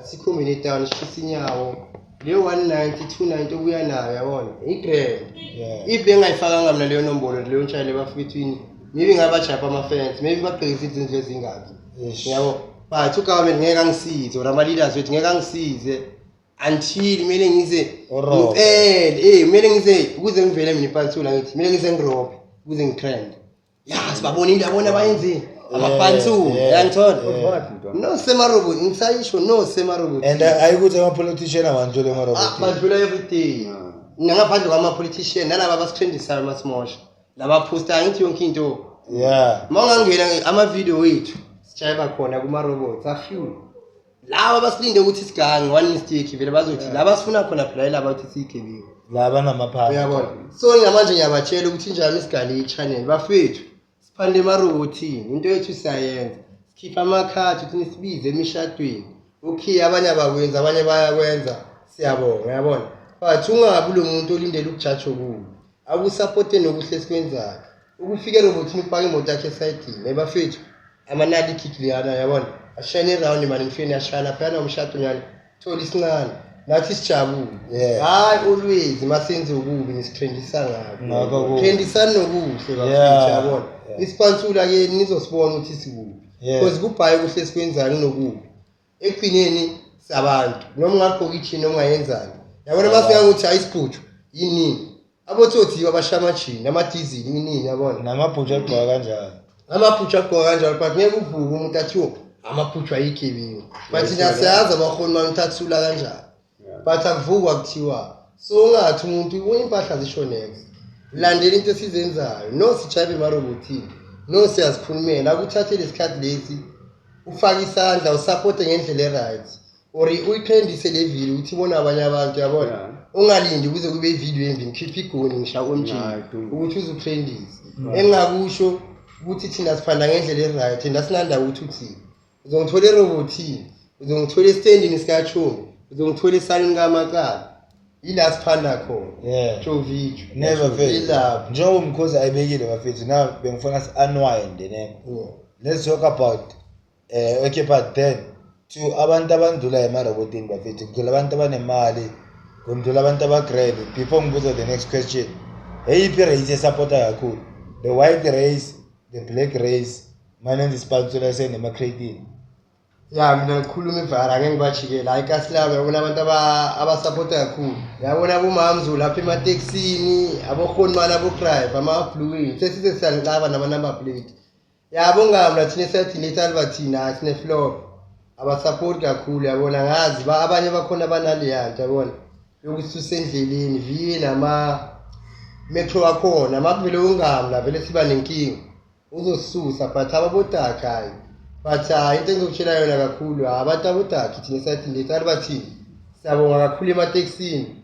asikhombeni etown sishisa inyawo leyo 190 290 obuya nayo yabona i-grand Yeah. if bengayifakanga mina leyo nombolo leyo ntshayele bafethwini maybe ngabajabha ama-fence maybe bagqekise izindlu ezingaki Ish. yabo but ugovernment ngeke angisize or ama-leaders wethu ngeke angisize until kumele ngize Urobhe. ngicele kumele ngize ukuze ngivele mina ipansula ngithi kumele ngize ngirobhe ukuze ngitrend ya sibabonile yabona bayenzeni amapansula yeah, yangithola yeah. no semarobot ngisayisho no semarobot And ayikuthi ama-politician awandlule emarobotini. badlula everyday nangaphandle kwama-politician nalaba abasitrendisayo masimosha labaphostayo ngithi yonke into Yeah. uma ungangena amavidiyo wethu sijayiva khona kuma-robots afew laba abasilinde ukuthi sigange one mistake vele bazothi laba sifuna khona phela yilaba ukuthi siyigebengu Laba namaphaphu. uyabona so ngamanje ngiyabatshela ukuthi njalo isigale i-channel bafethu siphande emarobotini into yethu siyayenza sikhipha amakhadi ukuthi nisibize emishadweni okay abanye abakwenzi abanye bayakwenza siyabonga uyabona but ungabi lo muntu olindele ukujaja okubi akusapote nokuhle esikwenzayo ukufika erobotini upake imoto yakhe esayidini ebafethu amanali ikhikhi leyana yabona ashayine irawundi mani ngifike niyashaya laphayana umshado nyana thola isincane nathi sijabule Yeah. hayi always masenze okubi nisitrendisa Ngakho ngakho kubi. trendisani nokuhle bafethu Yeah. yabona Yeah. isipansula ke nizosibona ukuthi sikuphi Yeah. because kubhaye kuhle esikwenzayo kunokubi ekugcineni sabantu noma ungagqoka ijini noma ungayenzani yabona masingangokuthi hayi isiphuthu yinini abotsotsi abashaya amajini amadizili inini yabona Namabhutsha agqoka kanjalo. amaphuthu agqoka kanjalo but ngeke uvuke umuntu athiwo amaphuthu ayigebengu but thina siyazi abaholi mani ukuthi athula kanjani but akuvukwa kuthiwa so ungathi umuntu impahla zisho next landela into esizenzayo no sijayive emarobotini no siyazikhulumela akuthathe lesikhathi lesi ufake isandla usapote ngendlela e-right or uyitrendise le video ukuthi ibone abanye abantu yabona Yeah. ungalindi kuze kube ividiyo embi ngikhiphe igoni ngisha omj Hayi, du. ukuthi uzutrendise engingakusho ukuthi thina siphanda ngendlela e-right and asinandaba ukuthi uthini uzongithola erobotini uzongithola esitendini sikachomi uzongithola esalini kamacala yila siphanda khona Yeah. jovijo Never fail. Ilapho. Njengoba umkhosi ayibekile bafethu now bengifuna si-unwind ne. Yeah. Let's talk about okay but then To abantu abandlula emarobotini bafethu, ngidlula abantu abanemali, ngidlula abantu aba-grand. Before ngibuza the next question, eyiphi race esapota kakhulu? The white race, the black race, manenza isipansula senema-cratini. Ya, mina ngikhuluma ivara, angeke ngibajikele. Hayi, kasi lami, yabona, abantu abasapota kakhulu, yabona, bomamzu lapha ematekisini, abohonimani, abo-drive ama-blueing, sesize siyanixaba nama-number plate yabo. Ngamla thina esiyathina ithaliba, thina hayi, sine-flop, abasapoti kakhulu, yabona. Ngazi abanye bakhona banaleya nto, yabona, yokususa endleleni viye nama-metro wakhona. Ma kuvele ungamla, vele siba nenkinga, uzosisusa. But ababodakhi, hayi, but hayi, into engizokutshela yona kakhulu, hayi, abantu abodakhi thina esathini lethu alibathini, siyabonga kakhulu ematekisini,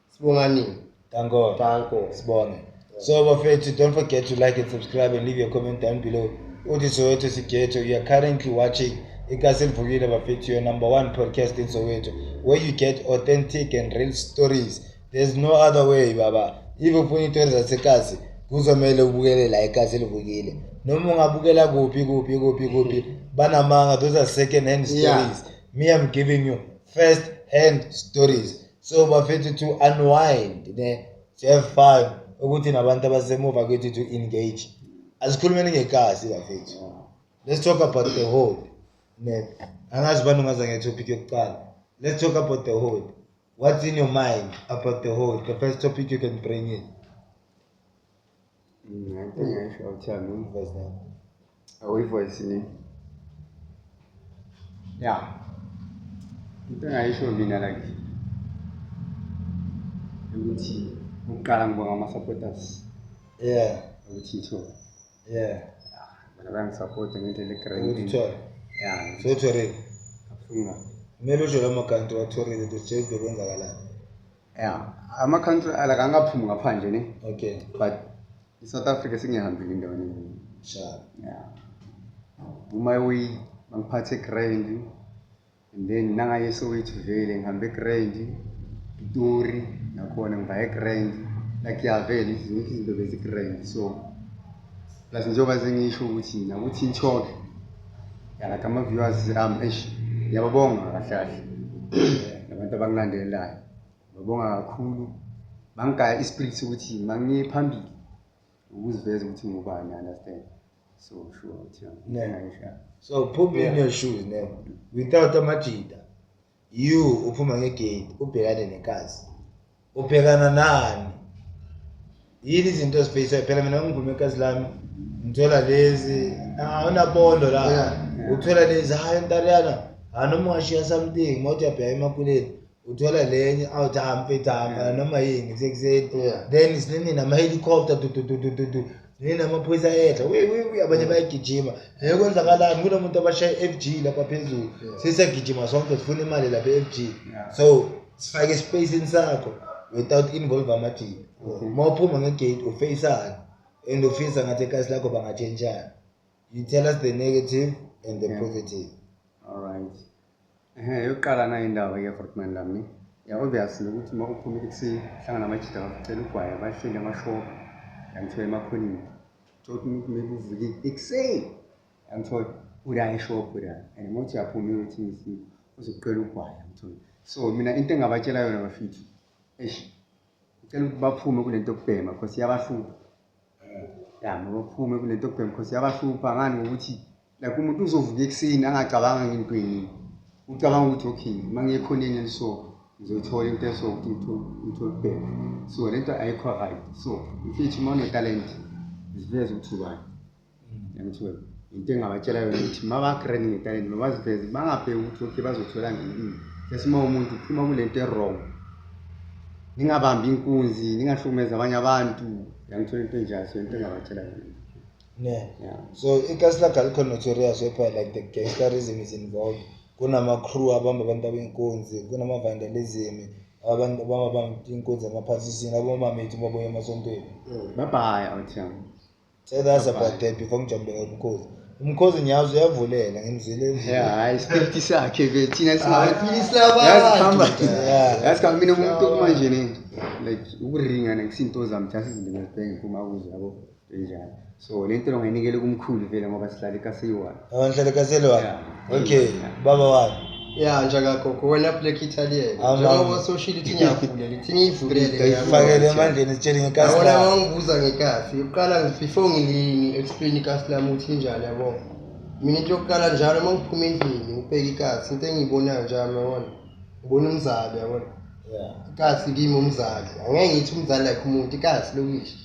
sibonga nini. Danko. Danko. Sibonge. So bafethu, don't forget to like and subscribe and leave your comment down below. Uthi Soweto Sigeto. You are currently watching Ikasi Livukile bafethu, your number one podcast in Soweto, where you get authentic and real stories. There's no other way, baba. If ufuna izitori zasekasi, kuzomele ubukele la Ikasi Livukile. Noma ungabukela kuphi kuphi kuphi kuphi, banamanga, those are second hand stories. Me, I'm giving you first hand stories. So bafethu, to unwind, ne, to have fun, ukuthi nabantu abasemuva kwethu to engage. Asikhulumeni ngekasi bafethu. Let's talk about the hood. Ne. Angazi bani ungaza nge-topic yokuqala. Let's talk about the hood. What's in your mind about the hood? The first topic you can bring in. Into engayisho awuthami. Verse nine. Awuyi-voice ni ya, into engayisho mina, like, ukuthi ukuqala ngibonga ama-supporters ukuthi ithole bona bayangisapota ngendlela Ukuthi e-grand. uthole. Ya. So uthorile. Kabuhlungu. Kumele usho la makanti wathorile to sitshele ukuthi bekwenzakalani. Ya, ama-country like angaphumi ngaphandle ne, but i-South Africa sengihambile endaweni eziningi. Sharp. Ya, uma way bangiphathe grand, and then nangaye Soweto vele ngihambe grand, Pitori nakhona ngivaye grand, like, ya, vele zonke izinto bezi-grand. So plus njengoba sengisho ukuthi nakuthi talk ya, like, ama-viewers ami, eish, ngiyababonga kahle kahle, nabantu abangilandelelayo ngibabonga kakhulu, bangigaya i-spirit ukuthi mangiye phambili ukuziveza ukuthi ngubani, understand? So sure ukuthi ya, ngiyayisho, ya. So put me in your shoes ne. Without amajita. You uphuma nge-gate ubhekane nekasi. Ubhekana nani? Yini izinto ozifaceayo? Phela mina ngiphume ekasi lami ngithola lezi, ah, unabondo la. Uthola lezi, hayi ntariyana, ha, noma ungashiya something mawuthi uyabheka emakuleni, uthola lenye awuthi, ha mfethu, ha mfana, noma yini kusekuseni. Then sinini nama-helicopter, du du du du du du, sinini namaphoyisa ehla, wi wi wi, abanye bayagijima. Kwenzakalani? Kunomuntu abashaye i-FG lapha phezulu, sesiyagijima sonke, sifuna imali lapha e-FG. So sifake espacini sakho without involve amajita. Uma uphuma nge-gate ufeyisani and ufisa ngathi ekasi lakho bangatshentshana? You tell us the negative and the positive. Alright. Yokuqala nayo indaba ke, Grootman lami. Ya, obviously ukuthi uma uphuma ekuseni hlangana namajita bacela ugwayi, bahleli amashop, yangithola emakhoneni. Thola ukuthi umuntu maybe uvuke ekuseni. Yangithola uya e-shop la. And uma uthi uyaphuma uyothenga isinto uzokuqela ugwayi, yangithola. So mina into engabatshela yona bafethu, eish, ngicela ukuthi baphume kulento yokubhema because iyabahlupha. Ya, mabaphume kulento yokubhema because iyabahlupha. Ngani? Ngokuthi like umuntu uzovuka ekuseni angacabanga ngento eningi, ucabanga ukuthi okay, uma ngiye ekhoneni eliso ngizoyithola into eso ukuthi ngithole ukubhema. So lento ayikho right. So mfethu, uma unetalent ziveze ukuthi ubani, yangithola. Into engingabatshela yona ukuthi maba-grand ngetalent, mabaziveze, bangabheki ukuthi okay, bazothola ngempilo. Just uma umuntu uphuma kule nto e-wrong, ningabambi inkunzi, ningahlukumezi abanye abantu, yangithola, into enjalo. So into engingabatshela yona. Ne. Yeah. So ikasi lakho alikho notorious whereby like the gangsterism is involved, kunama-crew abamba abantu abenkunzi, kunama-vandalism, abantu abamba inkunzi emaphasisini, abomamethu babuya emasontweni. Babhaya awuthiyami. Tell us about that before ngijambele umkhozi. Umkhozi ngiyazi uyavulela, ngimzwile. Ya, hayi, isipiliti sakhe vele thina. Philisi labantu. Yazi khamba. Yeah. Yazi khamba, mina umuntu manje ne, like, ukuringa nekusinto zami, just izinto ngizibheke ngiphuma kuzo, yabo, enjalo. So le nto ngayinikele kumkhulu vele ngoba sihlala ekasi eyi-one. Abanhlale kasele wami. Yeah. Okay. Yeah. Baba wami. Ya, njakagogo wena Black Italian. Njengoba soshilo ithi ngiyavulela, ithi ngiyivulele. Ifakele emandleni, sitshele ngekasi. Yabona, uma ngibuza ngekasi, uqala before ngilini explain ikasi lami ukuthi injani, yabo. Mina into yokuqala njalo uma ngiphuma endlini ngibheka ikasi, into engiyibonayo njalo, yabona. Ngibona umzali, yabona. Ikasi kimi umzali. Angeke ngithi umzali like umuntu, ikasi lokishi.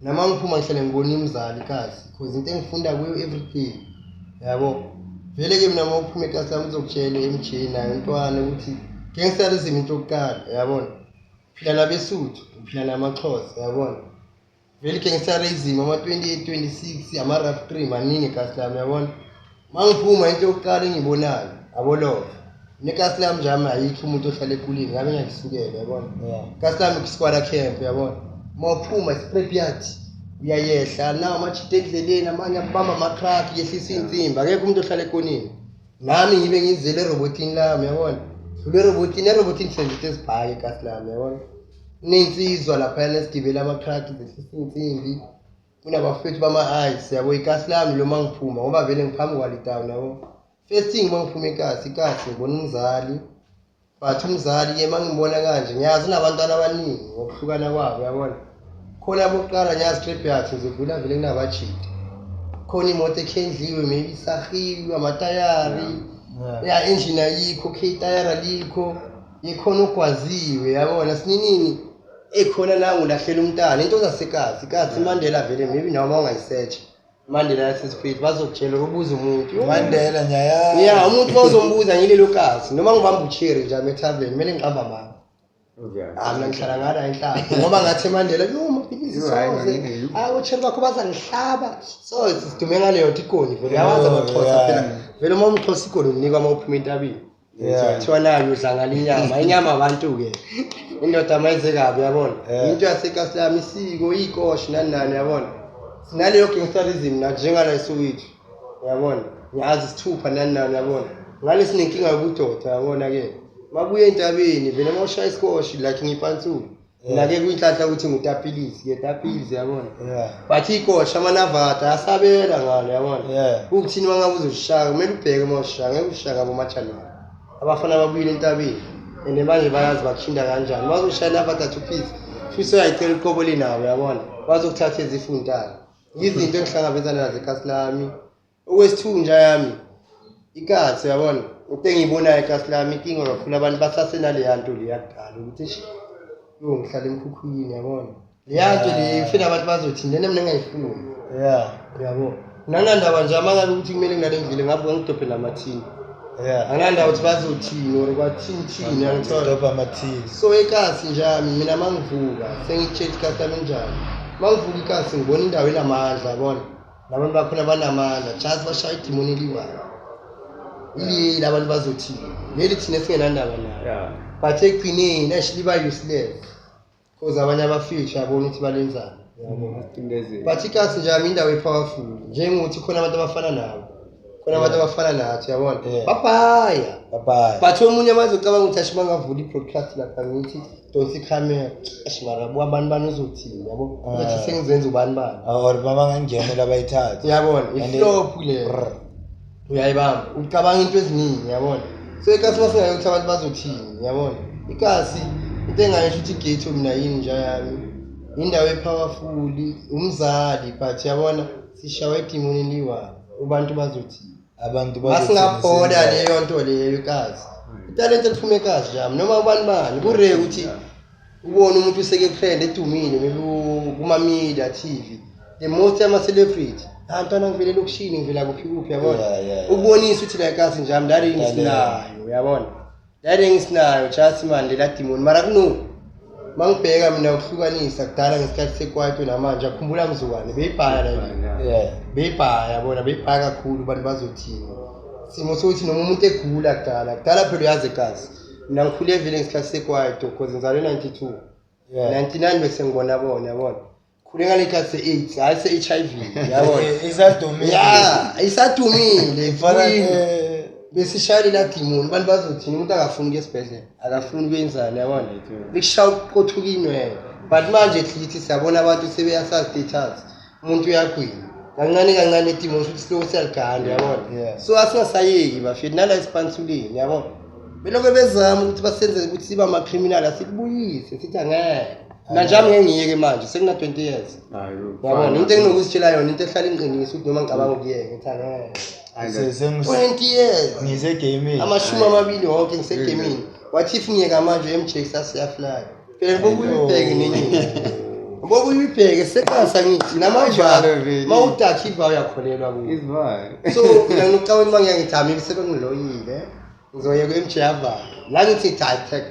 Nama ngiphuma ngihlale ngibona imzali ikasi because into engifunda kuyo everything. Yabo. Vele ke mina uma uphuma ekasi lami uzokutshela MJ naye umntwana ukuthi gangsterism into yokuqala, yabona. Uphila nabeSuthu, uphila namaXhosa, yabona. Vele gangsterism ama-28 26 ama-rough 3 maningi ekasi lami, yabona. Uma ngiphuma into yokuqala engiyibonayo abolova. Nekasi lami nje ayikho umuntu ohlala ekulini ngabe ngiyalisukela, yabona. Kasi lami squatter camp, yabona. Uma uphuma scrap yard uyayehla nawo amajita endleleni, amanye abamba ama-truck yehlisa iy'nsimbi, akekho umuntu ohlala ekoneni. Nami ngibe ngizele erobotini lami, yabona. Dlula erobotini, erobotini senza into ezibhake ekasi lami, yabona. Kuney'nsizwa laphayana esigibela ama-truck zehlisa iy'nsimbi. Kunabafethu bama-ice, yabo, ikasi lami lo uma ngiphuma ngoba vele ngiphambi kwalo itown, yabo. First thing uma ngiphuma ekasi, ikasi ngibona umzali. But umzali-ke uma ngimbona kanje ngiyazi unabantwana abaningi ngokuhlukana kwabo, yabona. Khona bokuqala ngiyazi trip yakhe ngizodlula vele kunabajita. Khona imoto ekhendliwe maybe isahiwe amatayari. Ya, engine ayikho, okay, itayari alikho. Ikhona ugwaziwe, yabona, sininini ekhona nangu ulahlela umntana into zasekasi kasi Mandela vele maybe nawe uma ungayisearch Mandela yasesiphethu bazokutshela ubuza umuntu. Mandela nyaya. Ya, umuntu uma uzombuza ngilelo kasi noma ngibamba ucherry nje ame tavern kumele ngiqamba amanga. Ah, mina ngihlala ngala enhlaba ngoba ngathi eMandela yo maphilisi soze. Ah, ocherry bakho bazangihlaba. So sidume ngaleyo nto igoni vele yawazi amaXhosa phela. Vele uma umXhosa igoni unikwa uma uphuma entabeni. Kuthiwa nayo udla ngale inyama, inyama abantu-ke. Indoda mayize kabi, yabona. Into yasekasi lami isiko, iy'koshi nani nani, yabona. Sinaleyo gangsterism nathi njengala eSoweto, yabona. Ngiyazi isithupha nani nani, yabona. Ngale sinenkinga yobudoda, yabona-ke. Mabuye entabeni vele uma ushaya isikoshi like ngiyipansula. Mina-ke kuyinhlanhla ukuthi ngutapilisi-ke, tapilisi, yabona. But ikosha amanavada ayasabela ngalo, yabona. Ukuthini uma ngabe uzoshaya kumele ubheke uma ushaya, ngeke ushaya ngabo majanwari. Abafana babuyile entabeni and manje bayazi bakushinda kanjani. Bazoshaya navada two piece, futhi uyayicela uqobo linabo, yabona. Bazokuthatha ezifuntana. Izinto engihlangabezana nazo ekasi lami. Okwesithunja yami ikasi, yabona. Into engiyibonayo ekasi lami inkinga kakhulu abantu basasenaleya nto leya kudala ukuthi eish yo ngihlala emkhukhwini, yabona. Leya nto leyo ufuna abantu bazothini lena mina ngingayifuni. Yabo. Nanandaba nje uma ngabe ukuthi kumele ngilale endlini ngavuka ngidobhe namathini. Anginandaba ukuthi bazothini or kwathini thini, angithola. Ngidobha amathini. So ekasi nje yami mina uma ngivuka sengitshela ikasi lami njani. Uma ngivuka ikasi ngibona indawo enamandla, yabona. Labantu bakhona banamandla, just bashaya idimoni eliwayo. Ileli abantu bazothini. Leli thina esingenandaba nayo. But ekugcineni eish liba useless. Because abanye abafisha yabona ukuthi balenzani. But ikasi nje yami indawo epowerful. Njengokuthi khona abantu abafana nawe. Khona abantu abafana nathi, yabona. Babhaya. Babhaya. But omunye manje ucabanga ukuthi ashi bangavula i-broadcast lapha ngithi donsa ikhamera. Ashi mara buka abantu bani uzothini, yabo. Uzothi sengizenza ubani bani. Or mama ngangena abayithathe. Yabona, i-flop le. Uyayibamba. Ucabanga into eziningi, yabona. So ikasi masingayo ukuthi abantu bazothini, yabona. Ikasi into engayisho ukuthi ighetto mina yini nje yami. Indawo epowerful, umzali but yabona sishawa idimoni eliwayo. Abantu bazothini. Abantu masingaphola leyo nto leyo ikasi. Italente eliphuma ekasi nje noma ubani bani kure ukuthi ubone umuntu useke trend edumile maybe kuma media TV. The most ama celebrity. Ah mntwana ngivele elokishini ngivela kuphi kuphi, yabona. Ukubonisa ukuthi la ikasi nje ami lari ngisinayo, yabona. Lari ngisinayo just man lela demon mara kuno mangibheka mina ukuhlukanisa kudala ngesikhathi sekwaito namanje akhumbula mzukwane beyibhaya la. Beyibhaya, yabona, beyibhaya kakhulu abantu bazothini. Simo sokuthi noma umuntu egula kudala, kudala phela uyazi egazi. Mina ngikhule vele ngesikhathi sekwaito because ngizalwe 92. 99 bese ngibona bona, yabona. Khule ngale khathi se-AIDS, hayi se-HIV, yabona. Isadumile. Ya, isadumile. Ifana besishaya lela demon, abantu bazothini umuntu akafuni ukuya esibhedlela, akafuni ukuyenzani, yabona. Bekushaya ukuqothuka inwele. But manje at least siyabona abantu sebeyasazi status. Umuntu uyagwina. Kancane kancane demon futhi siloko siyaliganda, yabona. So asingasayeki bafethu nala esipantsuleni, yabona. Belokhu bezama ukuthi basenze ukuthi sibe ama-criminal, asikubuyise sithi angeke. Mina njami ngeke ngiyeke manje, sekuna 20 years. Yabona, into enginokuzitshela yona, into ehlala ingiqinisa ukuthi noma ngicabanga ukuyeka, ngithi angeke. 20 years. Ngisegamini. 20 wonke ngisegamini. What if ngiyeka manje MJ kusasa iyafly? Phela ngoba uyibheke nenye. Ngoba uyibheke seqasa ngithi namava mawudakha iva uyakholelwa kuyo. So mina nginokucabanga uma ngiya ngithi maybe sebengiloyile. Ngizoya ku-MJ avala. La ngithi hayi tech.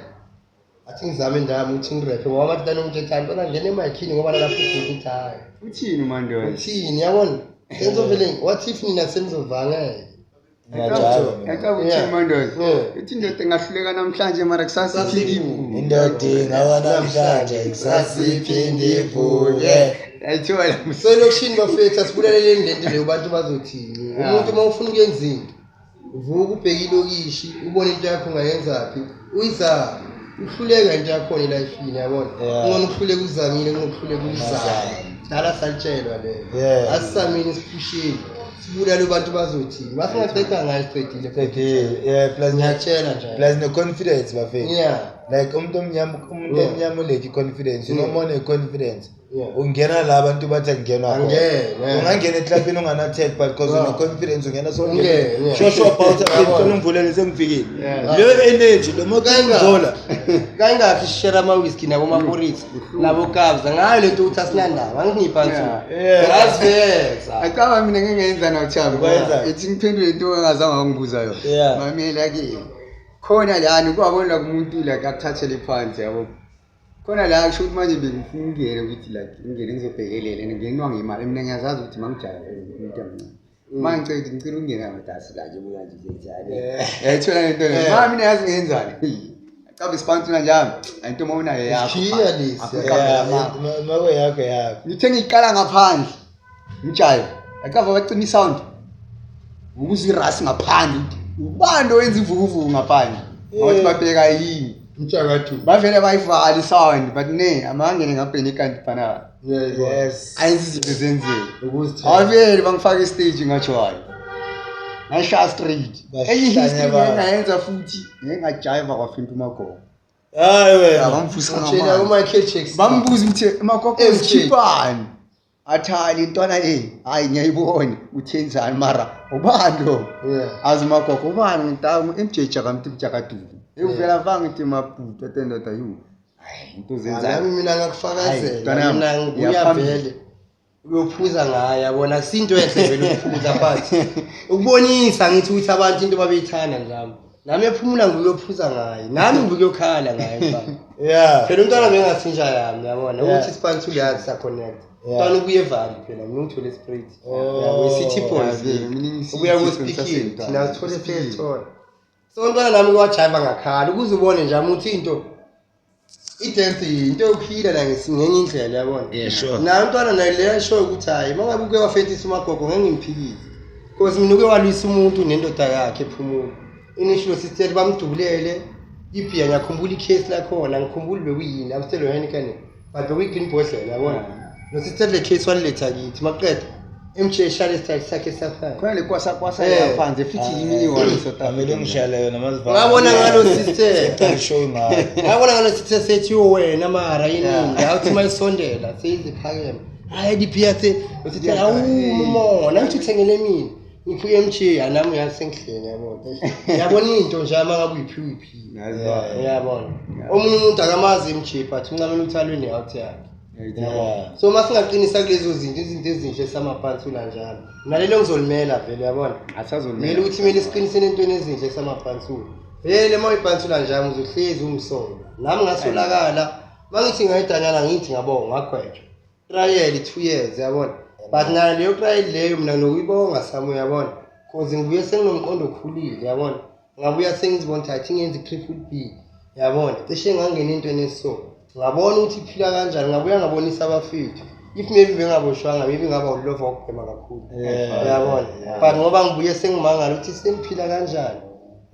Athi ngizame indaba ukuthi ngirephe ngoba abantu banomtshethani bona ngena emayikhini ngoba nalapho ubhuti uthi hayi. Uthini uMandoza? Uthini yabona? Sengizovele what if nina senizovangela? Ngiyajava. Yacaba uthini uMandoza? Uthi indoda engahluleka namhlanje mara kusasa iphinde ivuke. Indoda ingawa namhlanje kusasa iphinde ivuke. Ayithola. So elokishini bafethu asibulaleleni lento leyo abantu bazothini. Umuntu uma ufuna ukuyenza into uvuka ubheke ilokishi ubone into yakho ungayenzaphi uyizame. Uhluleka into yakhona elifini yabona. Ungona ukuhluleka uzamile kunokuhluleka uyizame. Dala salitshelwa leyo. Asisamini siphusheni. Sibulale abantu bazothini. Masingaqeda ngayo siqedile. Qedile. Yeah, plus ngiyatshela nje. Plus no confidence bafethu. Yeah. Like umuntu omnyama uleke confidence, unomona confidence. Ungena la abantu bathi angenwa khona. Ungangena eklabini ungana tag but because une confidence ungena so ungene. Sure about ngicela ungivulele sengifikile. Leyo energy lo mokangizola. Kayingakhi share ama whisky nabo maporisa nabo kabza ngayo lento ukuthi asinandaba angingiphansi. Ngaziveza. Acaba mina ngingenza na Thabo. Ethi ngiphendule into engazange wangibuza yona. Mamela ke. Khona lana kwabona kumuntu like akuthathele phansi yabo. Khona la kusho ukuthi manje bengifuna ukungena ukuthi like ngingene ngizobhekelela ngingenwa ngemali mina ngiyazazi ukuthi mangijaya umuntu omncane. Mangicela ukuthi ngicela ukungena ngadasi la nje buya nje njalo. Yayithola lento le. Ma mina yazi ngiyenzani. Cabe isipantsula njami. Into uma unayo yakho. Ishiya lesi. Mako yakho yakho. Ngithe ngiqala ngaphandle. Ngijaye. Acava bacima isound. Ukuze irasi ngaphandle. Ubani owenza ivukuvuku ngaphandle? Wathi babheka yini? Mtshakathu. Bavele bayivala isound but ne amangene ngabheni kanti phana. Yes. Ayenza izinto zenzeke. Awavele bangifaka istage ngajoy. Ngashaya straight. Enye history engayenza futhi ngingajiva kwafinta uMagogo. Hayi wena. Bamvusa Ngitshela ngamandla. uMichael Jackson. Bambuza ukuthi uMagogo MJ. usikhipani. Athi hayi intwana le hayi ngiyayibona uthenzani mara ubani lo? Azi uMagogo ubani ngintamu MJ Jakamti Mjakadulu. Uvela vanga ngithi Maputo atendoda yu. Hayi into zenzani. Nami mina ngakufakazela Hayi, mina ngibuya vele uyophuza ngayo yabona akusinto enhle vele ukuphuza but ukubonisa ngithi ukuthi abantu into babeyithanda njami. Nami ephumula ngiyophuza ngayo nami ngiyokhala ngayo mfana. Yeah. Phela umntwana bengasinja yami yabona ukuthi isipantsula yazi sa connect. Umntwana ubuye evali phela mina ngithole spirit. Yabo i-City Boys. Ubuya ku speaking thina sithole sesithola. So umntwana nami wajiva ngakhala ukuze ubone nje ukuthi into i-dance into yokuphila la ngenye indlela yabona. Yeah, sure. Na umntwana naye leya show ukuthi hayi mangabe uke wafetisa uMagogo ngeke ngimphikise. Because mina uke walwisa umuntu nendoda yakhe ephumula. Initial sister bamdubulele ibhiya ngiyakhumbula icase lakhona ngikhumbula bekuyini abuselo Heineken but bekuyi-green bhodlela yabona. No sister le case waliletha kithi maqeda MJ shale style sakhe safana. Khona le kwasa kwasa yaphansi futhi yimini wona South Amele Africa. ngishale yona mazivala. Ngabona ngalo sister. Show ngayo. Ngabona ngalo sister sethi wena mara yini awuthi mayisondela seyiziphakeme. Hayi diphiya se uthi awumona ngithi uthengele mina. Ngiphuke MJ nami uyasengihleni yabona. Yabona into nje ama ngabe uyiphiwe iphiwe. Uyabona. Omunye umuntu akamazi MJ but uncamela ukuthi alwe ne-out yakhe. Yeah. So masingaqinisa kulezo zinto izinto ezinhle samapantsula njalo. Nalelo ngizolimela vele uyabona. Asazomela Kumele ukuthi kumele siqinisene entweni ezinhle samapantsula. Vele uma uyipantsula njalo uzohlezi umsolo. Nami ngasolakala mangithi ngayidanyana ngithi ngabonga ngagwetshwa. Trial 2 years yabona. But nayo leyo trial leyo mina nokuyibonga sami uyabona. Cause ngibuye senginomqondo okhulile yabona. Ngabuya sengizibona ukuthi athi ngenza i-triple B yabona. Cishe ngangena entweni eso. Ngabona ukuthi iphila kanjani ngabuya ngabonisa abafethu. If maybe bengaboshwanga maybe ngaba ulova ukubhema kakhulu. Uyabona. But ngoba ngibuye sengimangala ukuthi sengiphila kanjani.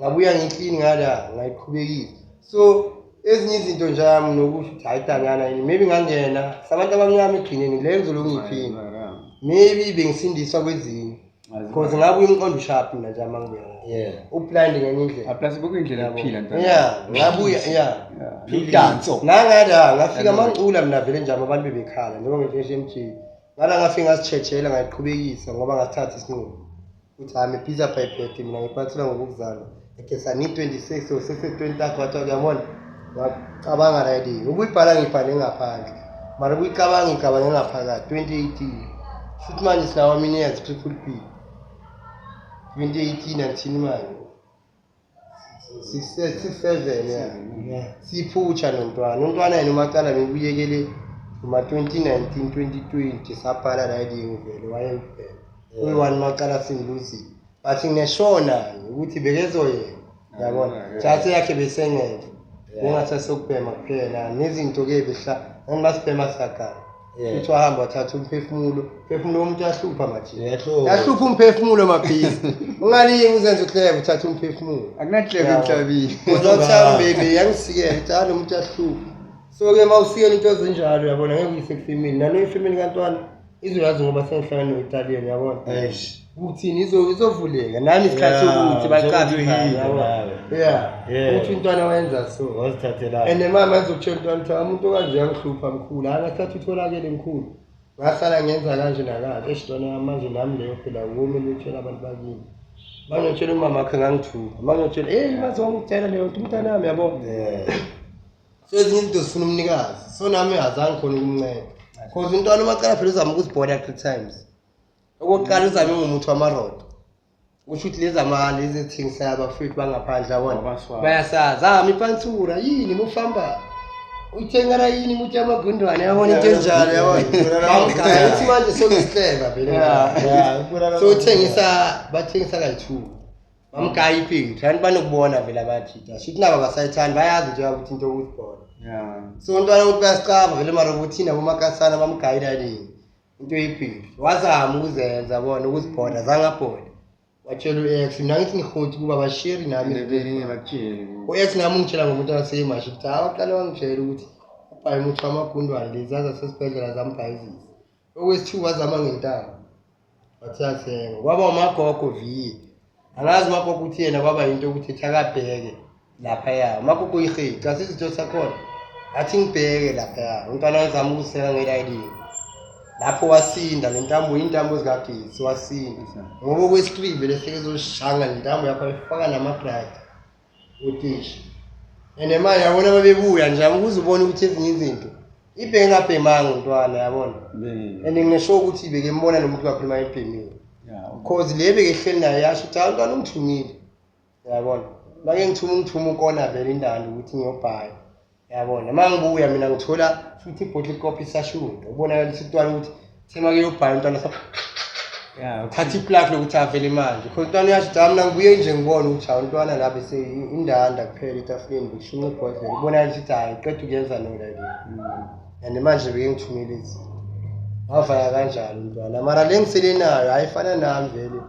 Ngabuya ngiklini ngala ngayiqhubekisa. So ezinye izinto nje yami nokusho ukuthi hayi danyana yini maybe ngangena sabantu abamnyama egcineni leyo ngizoloku ngiyiphinda. Maybe bengisindiswa kwezinye. Because ngabuya umqondo usharp mina nje uma ngibuya. Ublind ngenye indlela. Plus bekuyindlela yokuphila ntwana. Yeah, ngabuya yeah. Umdanso. Nangada ngafika mangicula mina vele nje abantu bebekhala njengoba ngisho MG. Ngala ngafika ngasitshethela ngayiqhubekisa ngoba ngasithatha isinqumo. Ukuthi hayi ngibhiza by birth mina ngiphathela ngokuzalwa. Ekesa ni 26 or 26 wathi uyabona. Ngacabanga right. Ukuyibhala ngibhale ngaphandle. Mara ukuyicabanga ngicabange ngaphakathi 2018. Futhi manje sinawo many years triple P. 2018 until manje. 6 6 7 yeah. Siphutsha nomntwana. Umntwana yena umacala bengibuyekele uma 2019 2020 sabhala riding vele wayengibheka. Uyi-one macala simluzile. But ngineshona ukuthi bekezoyena. Yabona. Just yakhe besengeke. Bengasasokubhema kuphela nezinto ke behla nganibasibhema sagana. Futhi wahamba wathatha umphefumulo. Umphefumulo womuntu uyahlupha manje. Uyahlupha. Yahlupha umphefumulo mabhizi. Ungalingi uzenze uhlebe uthatha umphefumulo. Akunahleko emhlabeni. Uzothamba baby yangisikela ukuthi hayi lo muntu uyahlupha. So ke mawusikela into ezinjalo uyabona ngeke uyise kufamily. Nalo ifamily kantwana izoyazi ngoba sengihlala no-Italian uyabona. Eish. Ukuthini izovuleka nami isikhathi Yeah, sokuthi baqaphe sokuthi ekhaya, uhile uyabona. nawe. Yeah. Yeah. Ukuthi umntwana wenza so. Wazithathela. And mama ezokutshela umntwana ukuthi umuntu okanje uyangihlupha mkhulu. Hayi ngasithatha utholakele mkhulu. Ngasala ngenza kanje nakanje. Eish ntwana yami manje nami leyo phela womele utshela abantu bakini. Mangiyotshela umama wakhe ngangithuka. Mangiyotshela, hey maze wangitshela leyo nto umntanami yabo. So ezinye izinto zifuna umnikazi. So nami azange khona ukumnceda. Because umntwana umacala phela uzama ukuzibhoda three times. Okokuqala uzame ngomuthi wamarodo. Kusho ukuthi lezi amali lezi ezithengisayo abafowethu bangaphandle yabona. Abaswazi. Bayasazi. Ah mipantsura yini mufamba. Uyithengana yini umuthi yamagundwane yabona into enjalo yabona. Bamgaya uthi manje sokisihleba vele. Yeah, So uthengisa bathengisa kayi-two. Bamgaya iphethu. Kanti banokubona vele abathitha. Shuthi nabo abasayithandi bayazi nje ukuthi into yokuzibona. So umntwana ukuthi bayasicaba vele mara ukuthi nabomakasana bamgayela nini. Into yiphethu. Wazama ukuzenza bona ukuzibhoda zangabhoda. Watshela u-ex mina ngithi ngihoti kuba basheri nami. Ndebele bakutshele. U-ex nami ungitshela ngomuntu wasemasha ukuthi hayi waqale wangitshela ukuthi ubhaye umuthi wamagundwane lezi zasesibhedlela zambhayizisa. Okwesithu wazama ngentambo. Wathi yathenga. Kwaba umagogo V. Angazi umagogo ukuthi yena kwaba yinto yokuthi ethi akabheke laphaya. Umagogo uyihica asizinto sakhona. Athi ngibheke laphaya. Umntwana wazama ukuseka ngelayini. Lapho wasinda le ntambo intambo zikagesi wasinda. Ngoba okwesithree vele sekezoshanga le ntambo yakho ifaka namagradi utishi. And manje yabona babebuya nje ukuze ubone ukuthi ezinye izinto ibheke ngabhemanga umntwana yabona. And ngisho ukuthi bekembona nomuntu kakhuluma ebhemile. Cause le bekehleli naye yasho ukuthi hayi umntwana ungithumile. Yabona. Make ngithuma ungithuma ukona vele indando ukuthi ngiyobhaya. Yabona. Uma ngibuya mina ngithola futhi ibottle kopi isashunda. Ubonakala ukuthi umntwana ukuthi thema ke yobhaya umntwana sa thatha iplug lokuthi avele manje. Cause umntwana uyasho ukuthi hayi mina ngibuye nje ngibone ukuthi hayi umntwana la bese indanda kuphela etafuleni bekushunqa ibhodlela. Ubonakala ukuthi hayi qeda ukuyenza no la le. And manje beke ngithumele izinto. Wavaya kanjalo umntwana. Mara le ngisele nayo hayi ifana nami vele.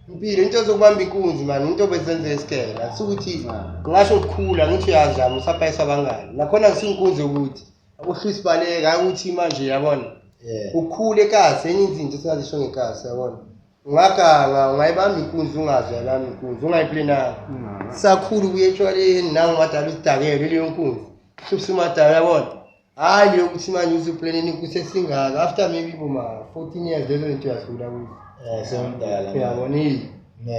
Impilo into zokubamba inkunzi mani into bezenze esigela. Akusukuthi ngingasho ukukhula ngithi uyazi njani usabhayisa abangani. Nakhona akusinkunzi ukuthi akuhlwisi baleka hayi ukuthi manje yabona. Ukhule ekasi enye izinto singazisho ngekasi yabona. Ungaganga ungayibamba inkunzi ungazi uyayibamba inkunzi ungayiplananga. Sakhula ukuya etshwaleni nangomadala usidakele leyo nkunzi. Hlupsa umadala yabona. Hayi leyo ukuthi manje uzuplaneni kusesingaka after maybe boma 14 years lezo zinto uyadlula kuzo. Sewumdala. Uyabona yini?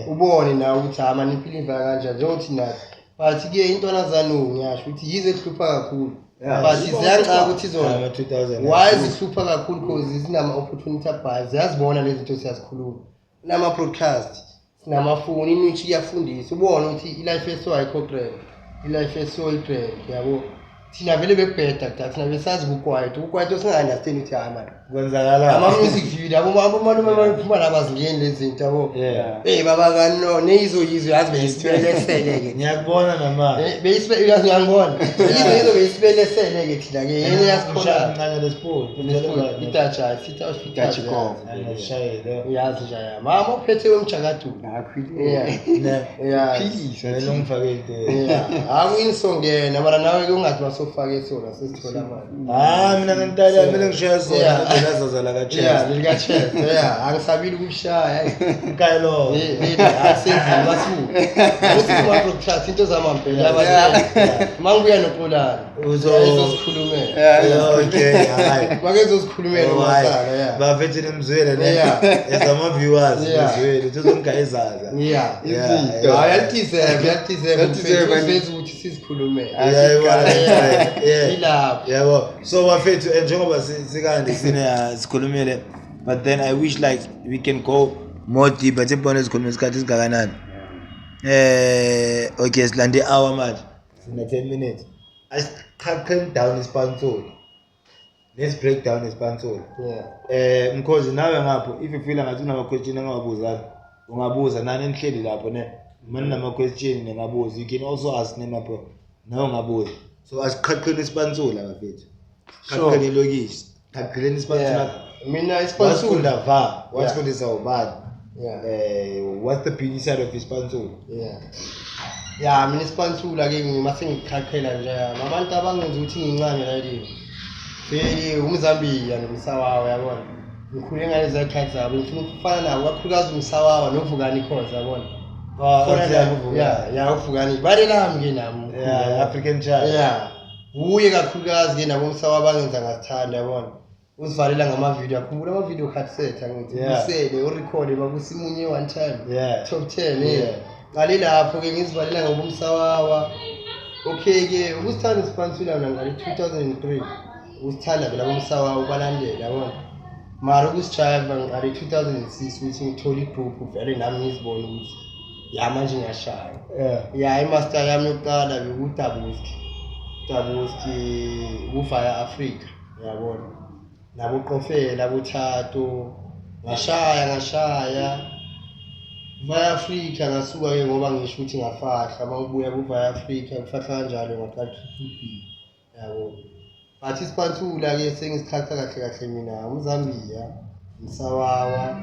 Ubone nawe ukuthi hayi mani impilo ivaya kanjani njengokuthi nathi. But ke intwana zanu ngiyasho ukuthi yize ehlupha kakhulu. But ziyancaka ukuthi zona. Ama 2000. Why zihlupha kakhulu because zinama opportunity abhayi ziyazibona lezi zinto siyazikhuluma. Kunama broadcast, sinamafoni, inwitshi iyafundisa ubone ukuthi i-life eso ayikho grand. I-life eso i-grand yabo. Thina vele bekubheda kudala thina besazi kukwaito, kukwaito singa-understand ukuthi hayi mani. Kwenzakala. Ama music video abo abomalume baphuma la bazingeni lezi zinto yabo. Hey baba kano neyizo yizo yazi beyisibelesele ke. Ngiyakubona namanje. Beyisibe uyazi ngiyangibona. Yizo yizo beyisibelesele ke thina ke yena yasikhona. Mncane lesiport. Itacha sitha Itachi go. Angishayele. Uyazi nje ya. Mama uphethe umjakadula. Yeah. Ne. Yeah. Philisa. Vele ungifake into. Yeah. Akuyisongena mara nawe ke ungathi masofake sona sesithola manje. Ah mina ngentali kumele ngishaye sona. Yeah. Lelazaza la Yeah, ka-chest. leli ka-chest, yeah, angisabile ukushaya. Mkayilo. Asenzini basuke. Ukuthi kuma-broadcast into zamampela yabazi. Mangibuya noXolani. Ezosikhulumela. Yeah, okay, hayi. Make ezosikhulumela Oh, hayi. umasala, yeah. Bafethu nimzwele ne. Yeah. As ama-viewers Yeah. nizwele ukuthi uzongigaya izaza. Yeah. Yeah, Izinto. yeah. Hayi, yalideserve, yalideserve Yalideserve, mfethu, and- uveze ukuthi sizikhulumele. Yeah, yeah, yeah. Ilapho. Yabo. So bafethu njengoba sikande sine sikhulumile, but then I wish like we can go more deeper. Sibone sikhuluma isikhathi esingakanani. Okay, silande i-hour manje. Sina 10 minutes. Asiqhaqheni down ispansula. Let's break down ispansula. Yeah. Mkhozi nawe ngapho, if you feel ngathi unama question engawabuzanga, ungabuza nani enihleli lapho ne. Mani nama question ningabuza. You can also ask ne mapho. Nawe ungabuza. So asiqhaqheni ispansula bafethu. Sure. Qhaqheni ilokishi. Qhaqheleni ispansula. Yeah. Mina ispansula. Wasifunda va, wasifundisa ubani? Yeah. What's the beauty side of ispansula? Yeah. Ya, mina ispansula ke ngima sengiqhaqhela nje yami. Abantu abangenza ukuthi ngincane la kimi. Vele umZambia nomsawawa yabona. Ngikhule ngalezi zakhathi zabo, ngifuna ukufana nabo kakhulukazi umsawawa noVukani Khoza yabona. Ah, Khona okay, la, yeah, yeah, uVukani. Bale lami ke nami. Yeah, African child. Yeah. Uye kakhulukazi ke nabo umsawawa bangenza ngasithanda yabona. Uzivalela ngamavidiyo, akhumbula amavidiyo cassette angithi Yeah. usele urekhode bakusimunye one time. Yeah. Top 10 Yeah. yeah. Ngale lapho ke ngizivalela ngobumsawawa. Okay ke ukusithanda ispansula mina ngale 2003. Usithanda phela bomsawawa ubalandela yabona. Mara ukusijiva ngale 2006 ukuthi ngithole igroup vele nami ngizibone ukuthi ya manje ngiyashaya. Yeah. Ya, imaster yami yokuqala bekuDabuski. Dabuski kuvaya Africa uyabona. Nabo Qofela buthathu ngashaya. Vaya Africa ngasuka ke ngoba ngisho ukuthi ngafahla mangibuya kuvaya Africa ngifahla kanjalo ngaqala Triple B yabo. But ispansula ke sengisikhatha kahle kahle mina umZambia, umsawawa,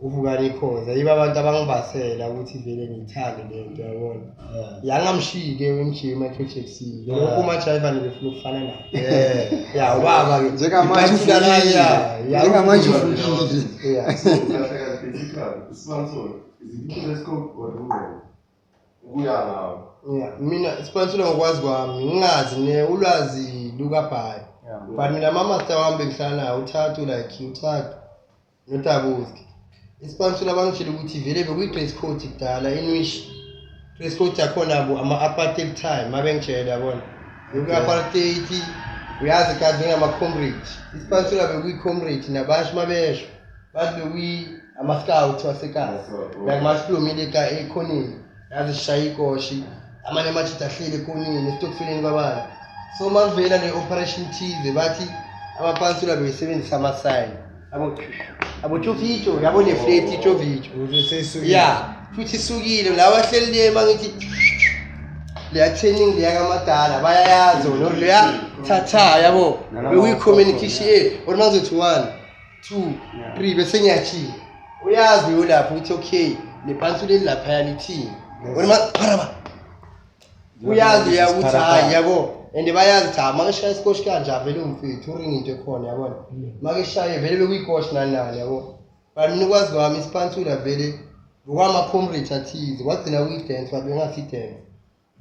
uVukani Khoza yibo abantu abangibasela ukuthi vele ngiyithande lento yabona. Yeah. Yangamshiyi-ke MJ Michael Jackson. Yeah. Lokho umajayivane befuna ukufana naye. Yeah. Ya ubaba ke. Njengamanje Ipansula la, ufukile. ya, ya, Njengamanje ufukile. ufukile. Yeah. Basically, ispansula, is it telescope or ingqondo? Ukuya ngawo. Yeah, mina ispansula ngokwazi kwami ngingazi ne ulwazi lukabhayi. But mina ama-master wami bengihlala nawo uthathu like uthathu noTabuski. Ispansula bangitshela ukuthi vele bekuyi-dress code kudala in which dress code yakhona bo ama-apartheid time mabengitshela yabona. Bekuyi-apartheid uyazi kazi ngama-comrade. Ispansula bekuyi-comrade nabasho mabesho bathi bekuyi ama-scout wasekasi. Like masihlomile ekhoneni yazi sishaya ikoshi amanye amajita ahleli ekoneni esitokfeleni kwabantu. So makuvela le operation thize bathi amapansula beyisebenzisa ama-sign abo abo-tshovicho yabo ne-flat itshovicho. Ukuthi seyisukile. Ya, futhi isukile lawa ahleli le mangithi leya training leya kamadala bayayazi bona or leya thatha yabo bekuyi-communication or mangizothi 1 2 3 bese ngiyajika uyazi uyolapho ukuthi okay le pantsula elilaphaya lithini or paraba uyazi uya ukuthi hayi yabo and bayazi ukuthi hayi makeshaya isikoshi kanje avele umfethu uringi into ekhona yabona makeshaye vele bekuyikoshi nani nani yabo but mina ukwazi kwami isipansula vele ngokwama-comrades athize kwagcina kuyi-dance but bengasi-dance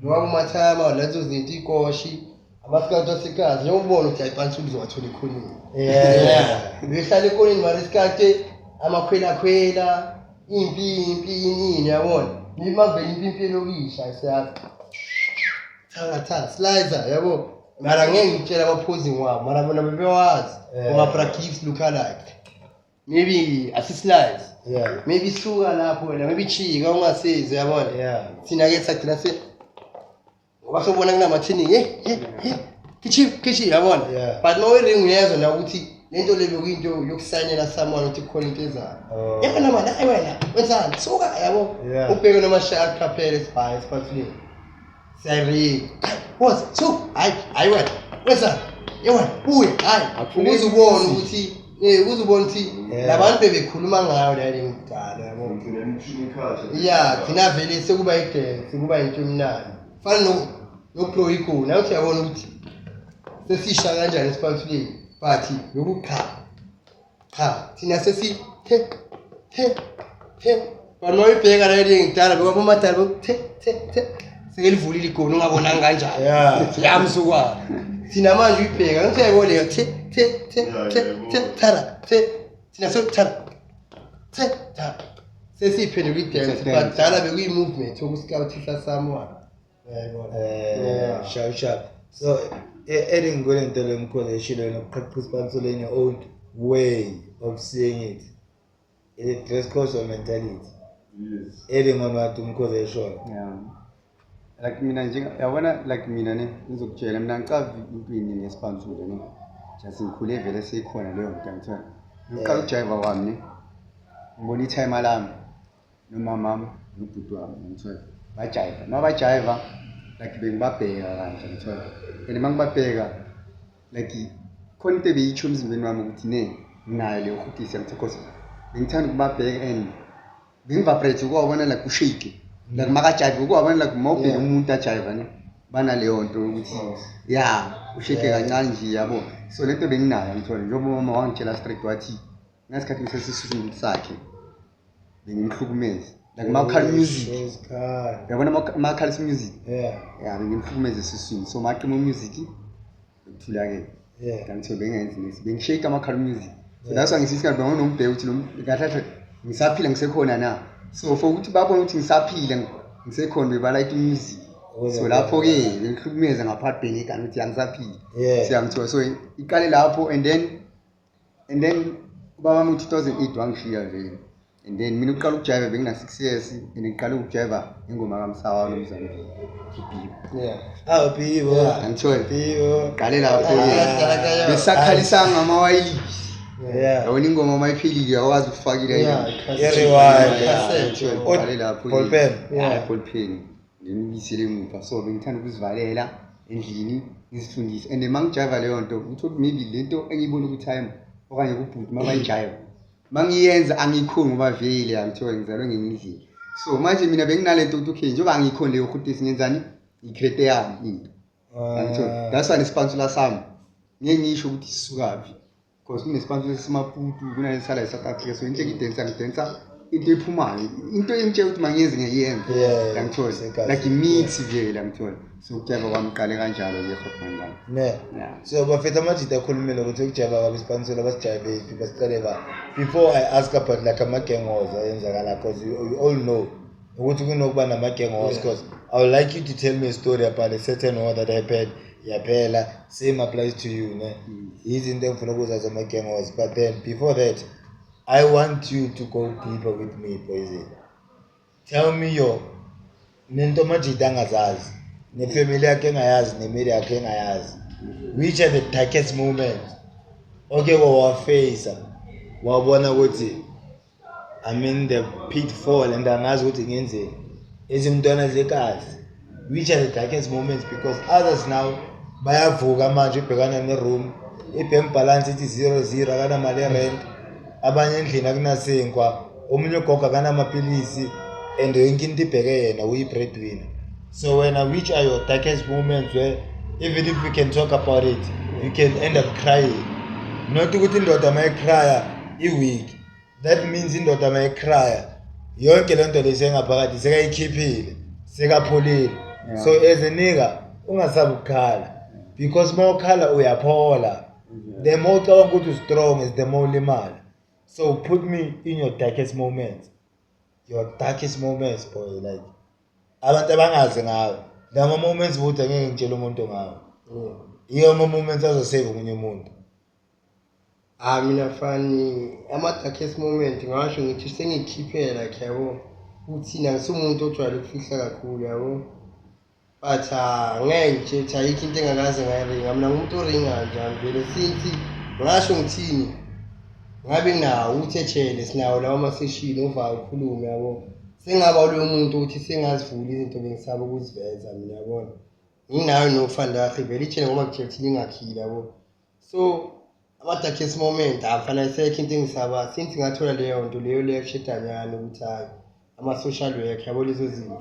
ngoba kumathama lezo zinto ikoshi amasikati asekazi njengokubona ukuthi hayi ipansula uzowathola ekhoneni. Yeah. Behlala ekhoneni mara isikati amakhwelakhwela impi impi ini ini yabona mavele impi impi elokisha siyazi tha tha slicer yabo mara ngeke ngitshele ama-posing wabo mara bona bebewazi Yeah. oma-pragifts look alike maybe asislice Yeah. maybe suka lapho wena maybe chika ungasezi yabona. Yeah. Thina ke sagcina se ngoba sobona kunama-training kichi kichi yabona. Yeah. But mawuyiringi uyezwa na ukuthi lento le bekuyinto yokusayinela someone ukuthi kukhona into ezayo. Oh. Yabona mani hayi wena wenzani suka yabo. Yeah. Ubheke noma shaya aqaphele sibhaye esipathuleni. Siyayiringa. Woza su hayi hayi wena wenzani yewena buye hayi ukuze ubone ukuthi ukuze ubone ukuthi Yeah. labantu bebekhuluma ngayo la le ngidala yabo. Ngigcina imshini culture. Yeah, gcina vele sekuba i-dance, kuba into emnandi. Fana no-blow igoli, nawe uyabona ukuthi sesisha kanjani esipathuleni, but yokuqha. Cha, thina sesi the the the. But mawuyibheka la le ngidala bekabomadala the the the. Sekelivulile igoni ungabonanga kanjani. Yeah. Ya mzukwana. Thina manje uyibheka ngithi uyayibona leyo the the the the the thara the. Thina so thara the thara. Sesiyiphendula i-dance but dala bekuyi-movement yokuscoutisa someone. Uyayibona. Eh, sharp sharp. So adding kule nto le mkhulu eshilo nokuqhaqhisa isipansula in your own way of seeing it. Is it dress code or mentality? Yes. Adding on what umkhozi eshoyo. Yeah. Like mina nje yabona, like mina ne, ngizokutshela, mina ngicavi into eningi esipansula ne, just ngikhule vele seyikhona leyo nto, ngithola ngiqala ukujayiva kwami ne, ngibona i-timer lami nomama wami nobhuti wami, ngithola bajayiva, uma bajayiva like bengibabheka kanje, ngithola, and uma ngibabheka like khona into ebeyitsho emzimbeni wami ukuthi ne nginayo leyo hutisi, ngithola, cause bengithanda ukubabheka and bengivibrate ukuwabona like ushake, like makajayiva ukuwabona, like uma ubheka umuntu ajayiva ne, banaleyo nto ukuthi ya ushake kancane nje, yabo. So lento benginayo, ngithola njengoba umama wangitshela straight, wathi ngasikhathi ngisesiswini sakhe bengimhlukumeza, like makhala music. Uyabona makhalisa music. Ya, bengimhlukumeza esiswini, so maqima music bekuthula-ke. Ngangithiwa bengenzi nix, bengishake amakhala music, so that's why ngisithi kanti bengonombheka ukuthi kahle kahle ngisaphila, ngisekhona na. So for ukuthi babone ukuthi ngisaphila, ngisekhona, bebalayita music. So lapho-ke bengihlukumeza ngaphakathi, bengigana ukuthi angisaphila. Siyangithiwa, so iqale lapho and then ubaba wami ngo-2008 wangishiya vele, and then mina uqala ukujayiva bengina-6 years, and ngiqale ukujayiva ingoma kaMsawa nomzane Bibo. Ah, Bibo. Angithola. Bibo. Qale lapho-ke besakhalisanga ngamawayilisi. Yabona ingoma uma iphelile awakwazi ukufakile. I-rewind. Qale lapho. Ball pen. Yeah, ball pen. Ngimubisele emuva, so bengithanda ukuzivalela endlini ngizifundise, and uma ngijayiva leyo nto utho maybe lento engiyibona ku-time okanye kubhuti uma bayijayiva, uma ngiyenza angiyikhoni ngoba vele angithiwa ngizalwe ngenye indlela. So manje mina benginale nto ukuthi okay, njengoba angiyikhoni leyo hutisi, ngenzani? Ngicreate yami into, angithola. That's why nesipansula sami ngeke ngisho ukuthi sisukaphi, because kunespansula sesiMaputo, kunalesala e-South Africa. So into engidensa, ngidensa into ephumayo, into engitshela ukuthi mangiyenze ngiyayenza. Angithola. Sekazi. Like imix vele, angithola. So ukujayiva kwami qale kanjalo-ke, hotman lami. Ne. Yeah. So bafethu, amajita akhulumile ukuthi ukujayiva kwabo isipansula basijayive phi, basicale ba. Before I ask about like ama-gang wars ayenzakala, because you all know ukuthi kunokuba nama-gang wars, because I would like you to tell me a story about a certain war that happened, yaphela. Same applies to you, ne? Izinto engifuna ukuzazi ama-gang wars, but then before that I want you to go deeper with me, Poison. Tell me your nento amajita angazazi, nefamily yakhe engayazi, nemeli yakhe engayazi. Which are the darkest moments okay wawafacea, wabona ukuthi I'm in the pitfall and angazi ukuthi ngenzeni ezimntwana zekazi? Which are the darkest moments? Because others now bayavuka manje, ubhekana ne-room, i-bank balance ithi 00, akanamali e-rent, abanye endlini akunasinkwa, omunye ugogo akanamapilisi, and yonke into ibheke yena, uyi-breadwinner. So wena, which are your darkest moments where even if we can talk about it, you can end up crying? Not ukuthi indoda mayikraya i-weak. That means indoda mayikraya yonke le nto lesengaphakathi sekayikhiphile, sekapholile. So as a nigga, ungasabi ukukhala, because uma ukhala uyaphola. The more ucabanga ukuthi u-strong is the more ulimala. So put me in your darkest moments, your darkest moments, boy, like abantu abangazi ngawe lama moments futhi angeke ngitshele umuntu ngawe. Iyo ama-moments azosave omunye umuntu. Ah, mina fani, ama-darkest moment ngasho ngithi sengikhiphela like, yabo, uthina ngisumuntu ojwayele ukufihla kakhulu, yabo, but ah, ngeke ngitshele ukuthi ayikho into engakaze ngayiringa. Mina ngumuntu oringayo njani vele, since ngasho ngithini, ngabe nginawo ukuthi ejele sinawo lawo ama-session ovaya ukhulume, yabo. Sengaba loyo muntu ukuthi sengazivula izinto bengisaba ukuziveza mina, yabona. Nginayo nofandahi vele ijele ngoba ngitshela ukuthi lingakhile, yabo. So ama-darkest moment afana, isekho into engisaba since ngathola leyo nto leyo leyo kushedanyana ukuthi hhayi. Ama-social work, yabo, lezo zinto.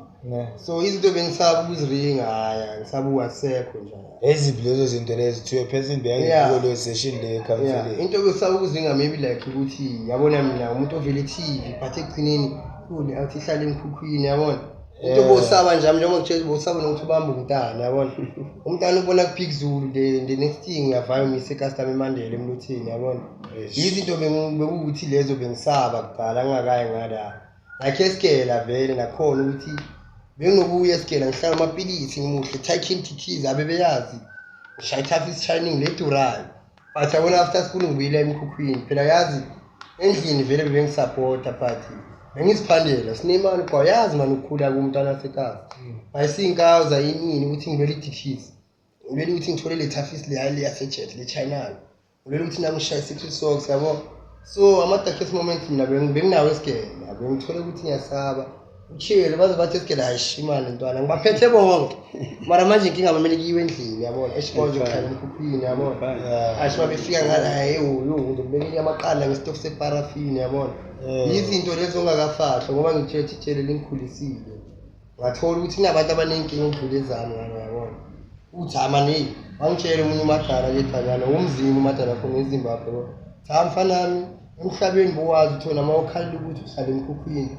So izinto bengisaba ukuziringa, hhayi, ngisaba uwasekho nje. Eziphi lezo zinto lezo to a person beyakuyo leyo session leyo counseling? Into besaba ukuzinga maybe like ukuthi, yabona, mina umuntu ovele e-TV, but ekugcineni kule awuthi ihlale emkhukhwini, yabona, into bosaba nje njengoba ngitshela, bosaba nokuthi ubambe umntana, yabona, umntana ubona ku-Big Zulu, the next thing uyavaya umise e-custom eMandela emlotheni, yabona. Izinto bekuwukuthi lezo bengisaba kudala ngingakayi ngala, like esigela vele nakhona ukuthi benginokuya esigela ngihlala amapilisi, ngimuhle, taking titties, abe beyazi ngishaya i-Tough Shining le durayo, but yabona, after school ngibuyela emkhukhwini. Phela yazi endlini vele bebengisapota, but bengiziphandela sinemali kwa, yazi mani, ukukhula kumntwana wasekhaya ayisinkawuza yinini ukuthi ngilwele i-Dickies, ngilwele ukuthi ngithole le Toughees le le yasejet le China, ngilwele ukuthi nami ngishaye secret socks, yabo. So ama-darkest moments mina benginawo esigela, bengithole ukuthi ngiyasaba uchile, baze bathi esigela hayi imali ntwana, ngibaphethe bonke, mara manje inkinga bamele kuyiwe endlini, yabona, eshikonje kuhlala emkhukhwini, yabona. Asho uma befika ngala, hayi, yo ngizokubekela amaqanda ngesitofu separafini, yabona. Izinto lezo ongakafahlwa ngoba ngitshela ukuthi ijele lingikhulisile, ngathola ukuthi kunabantu abaney'nkinga okudlula ezami ngalo, yabona, uthi amane wangitshela omunye umadala kedanyana umzini, umadala khona eZimbabwe, yabo, cha mfanami, emhlabeni bowazi ukuthi wena uma ukhalela ukuthi uhlala emkhukhwini,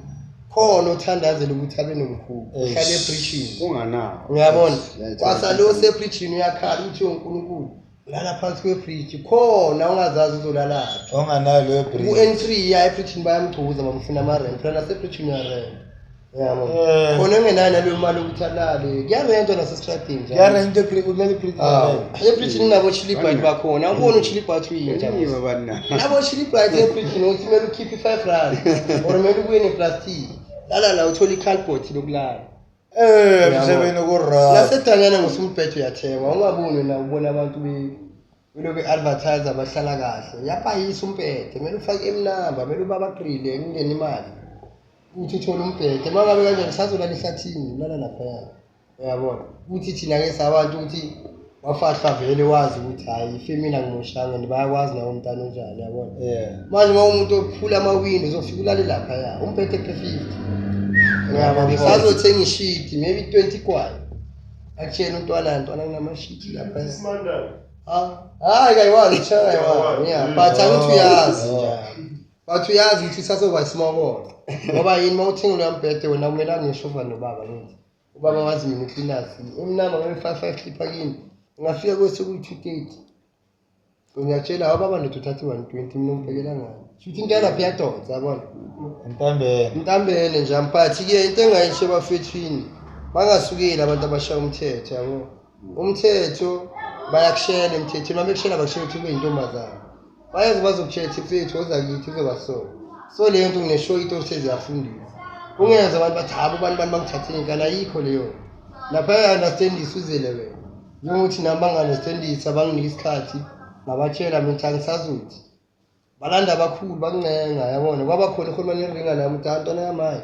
khona othandazela ukuthi abe nomkhukhu, uhlale ebridgini. Unganawo. Uyabona, kwasalo osebridgini uyakhala ukuthi uNkulunkulu ulala phansi kwebridge, khona ungazazi uzolalaphi. Onganayo leyo bridge. Ku-N3 ya ebridgini bayamgcuza bamfuna ama-rent, phela nasebridgini uyarent, uyabo. Khona engenayo naleyo mali yokuthi alale, kuyarentwa nasestradini nje. Kuyarenta ulala ebridge? Ah, ebridgini nabo Chili Bite bakhona, awuboni uChili Bite uyinja. Yini bana? Nabo Chili Bite ebridgini, uthi kumele ukhiphe i-R5 or kumele ubuye neplastiki, lala la, uthole i-cardboard lokulala. Emhlabeni ku-rough. Nasedanyana ngosumbhedo uyathenga, ungaboni wena, ubona abantu beloku be-advertise bahlala kahle, uyapayisa umbhede, kumele ufake emnamba, kumele ubabagrile kungene imali ukuthi uthole umbhede. Uma ngabe kanjani sazolala ehlathini, ulala laphaya, uyabona ukuthi thina-ke sabantu ukuthi wafahlwa vele, wazi ukuthi hhayi, ifemini angimoshanga and bayakwazi nawo umntana onjani, uyabona. Manje uma umuntu ophula amawindo, uzofika ulale laphaya, umbhede 350, uyabona, usazothenga ishidi maybe 20 kwayo, akutshela umntwana, ntwana kunamashidi laphaya. Simandana. Ah, hayi, kayiwazi kushaya, kayiwazi, yeah, but angithi uyazi nje, but uyazi ukuthi isazoba isimokolo ngoba yini, uma uthenga loya mbhede wena kumele ngishova nobaba, ngithi ubaba wazi mina ucleaners emnama ngabe 55 clipper kini, ungafika kwese kuyi-230, ngiyatshela awubaba ndoda uthathe 120, mina ngibhekela ngani, shuthi into yalapha iyadonsa, yabona. Ntambeni. Ntambene nje, but-ke into engayisho ebafethwini, bangasukeli abantu abashaya umthetho, yabo, umthetho bayakushela emthethweni, uma bekushela bakushela ukuthi ube yintombazane, bayazi bazokutshela ukuthi mfethu woza kithi uzoba so so leyo nto ngineshow into seziyafundisa, ungezwa abantu bathi habo bani bani bangithathele inkani, ayikho leyo lapha, ya-understandisa uzele wena, njengokuthi nami bangi-understandisa, banginika isikhathi, ngabatshela mina ukuthi angisazuthi balanda abakhulu bakuncenga, yabona, kwaba khona ihulumane eringa nami ukuthi hayi ntwana yamaye,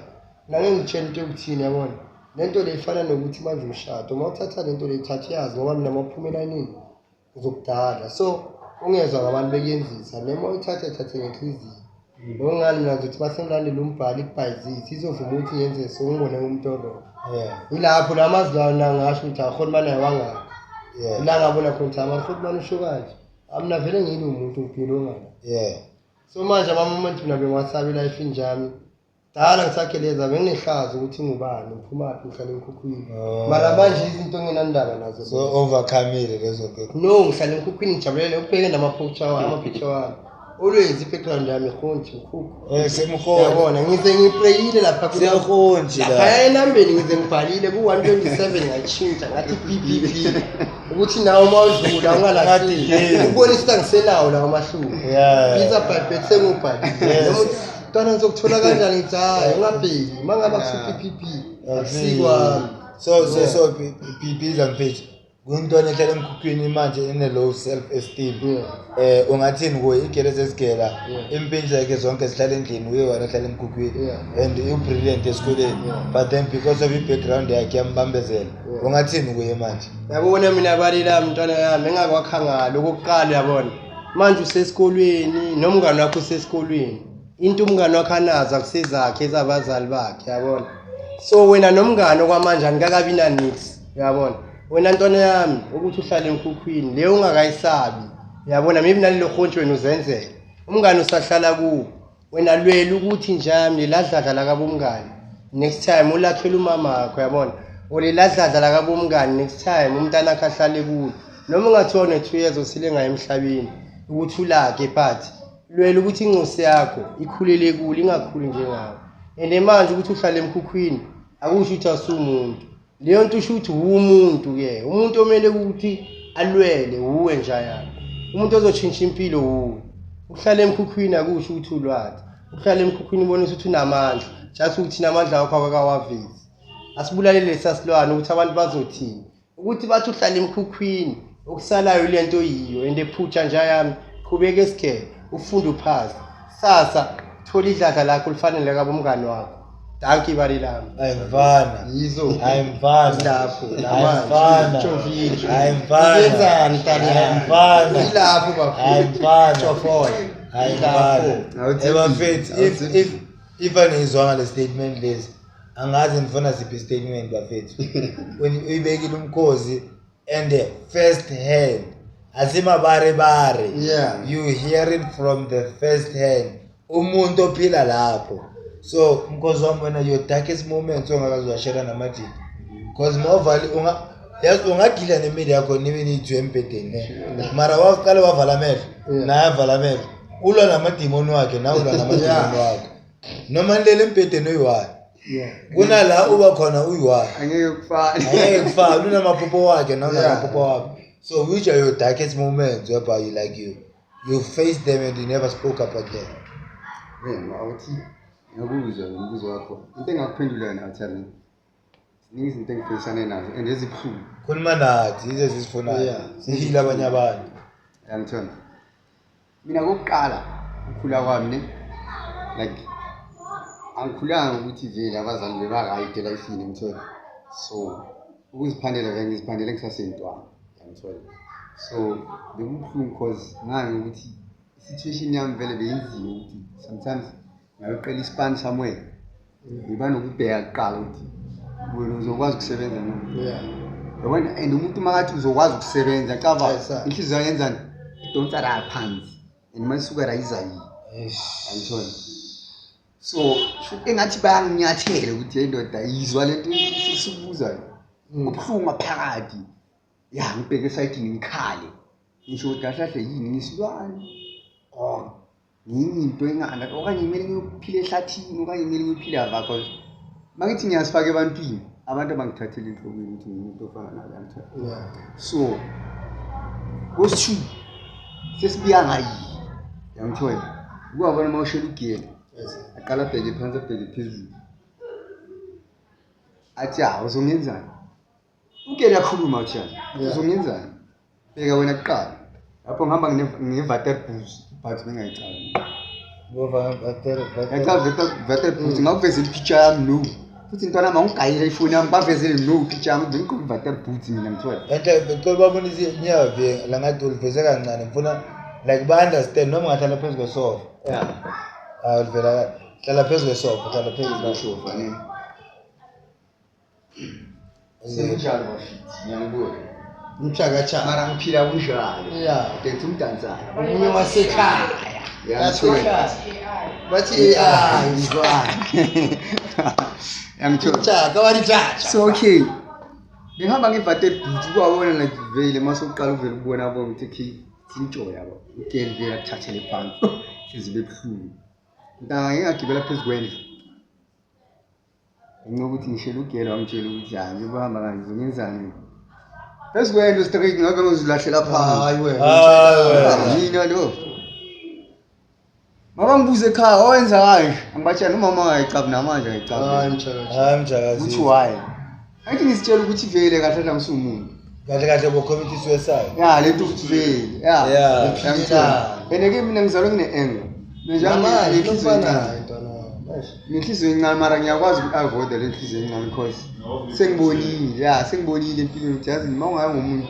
mina ngeke ngitshele into yokuthini, yabona, le nto le ifana nokuthi manje umshado uma uthatha le nto le ithatha uyazi ngoba mina uma uphuma elayinini ngizokudala, so ungezwa ngabantu bekuyenzisa noma uyithatha ithathe ngenhliziyo nokungani, mina ngizothi uma sengilandela umbhalo ikubhayizise izovuma ukuthi ngenze so ngibone umuntu o-wrong. Ilapho la mazwi lawo nangasho ukuthi ahulumane wangaka. Ila ngabona khona ukuthi amahulumane usho kanje, amina vele ngiyilo umuntu ngiphile ongaka. So manje ama-moment mina bengiwasabi elifini njami dala ngisakheleza, benginehlazo ukuthi ngubani, ngiphumaphi, ngihlala emkhukhwini. Oh. Mara manje izinto enginandaba nazo. So overcome-ile lezo nto. No, ngihlala emkhukhwini, ngijabulele ubheke nama-picture wami, ama-picture wami always i-background yami ihonti mkhukhu. Semhonti. Yabona, ngize ngipreyile lapha Siyahonti la. Laphaya enambeni ngize ngibhalile ku-127, ngayitshintsha ngathi PPP ukuthi nawe uma udlula ungalahleki. Ngathi, Ukubonisa ukuthi angisenawo lawo amahluko. Pizza bhayibhet sengubhalile. Noma uthi, mntwana ngizokuthola kanjani, ngithi hhayi ungabheki uma ngabe akusu-PPP akusikwami. So biza mfethu kuntwana ehlala emkhukhwini manje ine low self esteem. Ungathini kuye igele sesigela impintshi zakhe zonke zihlala endlini, uye wena ohlala emkhukhwini and u-brilliant esikoleni, but then because of i-background yakhe yambambezela, ungathini kuye manje? Yabona, mina balila mntwana yami engakwakha ngalo okokuqala, yabona, manje usesikolweni nomngane wakho usesikolweni. Into umngane wakho anazo akusezakhe, ezabazali bakhe, yabona. So wena nomngane okwamanje anikakabi na-nix, uyabona. Wena ntwana yami ukuthi uhlale emkhukhwini leyo ungakayisabi, uyabona, maybe nalelo hontshi wena uzenzele. Umngane usahlala kuwo. Wena lwela ukuthi njami lela dladla lakabomngane next time ulakhele umamakho, uyabona. Or lela dladla lakabomngane next time umntana akhe ahlale kulo. Noma ungathiwa une-2 years usile ngayo emhlabeni ukuthi ulakhe, but lwela ukuthi incosi yakho ikhulele kulo, ingakhuli njengawe. And manje ukuthi uhlale emkhukhwini akusho ukuthi asumuntu. Leyo nto usho ukuthi uwumuntu-ke, umuntu omele ukuthi alwele uwe njayami. Umuntu ozotshintsha impilo uwe. Ukuhlala emkhukhwini akusho ukuthi ulwazi. Ukuhlala emkhukhwini ubonisa ukuthi unamandla, just ukuthi namandla wakho akakawavezi. Asibulalele lesa silwane ukuthi abantu bazothini. Ukuthi bathi uhlala emkhukhwini, okusalayo le nto yiyo and ephutsha nje yami, qhubeka esigele, ufunde uphasi. Sasa thola idladla lakho lifanele kabomngane wakho. Dankie bari lami. Hayi mfana. Yizo. Hayi mfana. Lapho Hayi mfana. Chovile. Hayi mfana. Yenzani Hayi mfana. Ilapho bafethu. Hayi mfana. Chofoya. Hayi mfana. Eh bafethu, if anizwanga le statement lesi, angazi nifuna siphi statement bafethu. Uyibekile umkhozi and the first hand. Asimabare bare. Yeah. You hear it from the first hand. Umuntu ophila lapho. So mkhozi wami wena your darkest moments ongakaze washare namajita. Because mawuvali unga yazi ungagila nemili yakho nibe niyithu embhedeni ne. Mara waqala wavala amehlo, naye avala amehlo. Ulwa namadimoni wakhe nawe ulwa namadimoni wakho. Noma nilele embhedeni uyi-one. Kunala uba khona uyi-one. Angeke kufane. Angeke kufane, unamaphupho wakhe nawe unamaphupho wakho. So which are your darkest moments whereby you like you face them and you never spoke about them? Wena awuthi ngiyakuzwa umbuzo wakho. Into engakuphendula yona awuthami. Ziningi izinto engifisane nazo and ezibuhlungu. Khuluma nathi yizo esizifunayo. Sihila abanye abantu. Yangithola. Mina kokuqala ukukhula kwami ne like angikhulanga ukuthi vele abazali beba right elifini ngithola. So ukuziphandela vele ngiziphandele ngisasentwana. Yangithola. So bekubuhlungu because ngani ukuthi situation yami vele beyinzima ukuthi sometimes ngayoqela ispan somewhere. Ngiba nokubheka kuqala ukuthi wena uzokwazi ukusebenza no. Yabona and umuntu makathi uzokwazi ukusebenza cava inhliziyo yenzani idonsa la phansi and mayisuka la iza yini. Angithola. So engathi bayanginyathela ukuthi indoda izwa lento sisibuza. Kubuhlungu ngaphakathi. Ya ngibheke esayidini ngikhale. Ngisho ukuthi kahle kahle yini ngisilwane. Oh ngiyinto engana okanye kumele ngiyophila ehlathini okanye kumele ngiyophila va cause mangithi ngiyasifaka ebantwini abantu abangithathela enhlokweni ukuthi ngimuntu ofana nabo yangithola. So kosithu sesibuya ngayi yangithola. Kuwabona uma ushela ugiyela aqala abheke phansi abheke phezulu athi ha uzongenzani. Ugiyela yakhuluma uthi uzongenzani. Bheka wena kuqala. Lapho ngihamba nge-water boots but bengayicali. Ngiyacala water boots ngakuvezela i-picture yami no. Futhi ntwana mangigayile ifoni yami bavezele no picture yami bengigqoke i-water boots mina ngithola. Enhle ngicela babonise inyawo vye la ngathi uliveze kancane ngifuna like ba understand noma ungahlala phezu kwesofa. Yeah. Ah ulivela hlala phezu kwesofa, hlala phezu kwesofa ne. Senjalo bafethu ngiyangibona. Mchakacha. Mara ngiphila kunjalo. Yeah. Dance umdansayo. Omunye wasekhaya. Yangithola. Bathi AI ngizwana. Yangithola. Chaka wali chacha. So okay. Ngihamba nge-water boots kwabona like vele mase uqala uvele ukubona bona ukuthi okay sintsho yabo. Ugel vele akuthathele phansi. Sizibe buhlungu. Ntanga ngingagibela phezu kwendlu. Ngenxa yokuthi ngishela ugel wangitshela ukuthi hayi njengoba uhamba kanje uzongenzani. Phezu kwendlu straight ngabe ngizilahlela phansi. Hayi wena. Hayi wena. Yini lo? Mama ngibuze ekhaya owenza kanje. Angibatshela umama akayicabi namanje akayicabi. Hayi mchakacha. Hayi mjakazi. Ukuthi why? Angithi ngisitshela ukuthi vele kahle kahle ngisumuntu. Kahle kahle bo commit suicide. Ya lento ukuthi vele. Ya. Yeah. Yangithola. And ke mina ngizalwe ngine anger. Mina Namanje nginenhliziyo encane. ntwana wami. Nginenhliziyo encane mara ngiyakwazi uku-avoid le nhliziyo encane because sengibonile. Ya sengibonile empilweni ukuthi yazi uma ungaya ngomuntu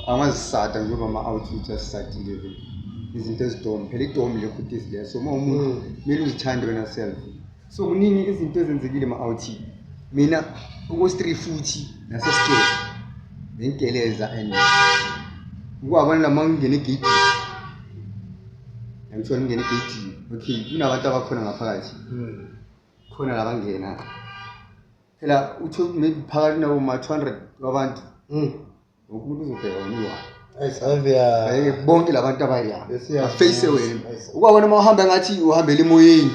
angazisada njengoba ama-outfit asisatile vele. Izinto ezidomi phela, idomi le futhi leyo. So uma umuntu kumele uzithande wena self. So kuningi izinto ezenzekile ma-out. Mina uko-three futhi nasesikele bengigeleza and ukwabona lama ngingena egeyidini, yangithola ngingena egeyidini. Okay, kunabantu abakhona ngaphakathi, khona labangena phela, uthole maybe phakathi nabo ma-200 wabantu, wonke umuntu uzobheka wena uyi-one. Obvious. Bayeke bonke labantu abaya Bese bafeyise wena. Ukwabona uma uhamba ngathi uhambela emoyeni,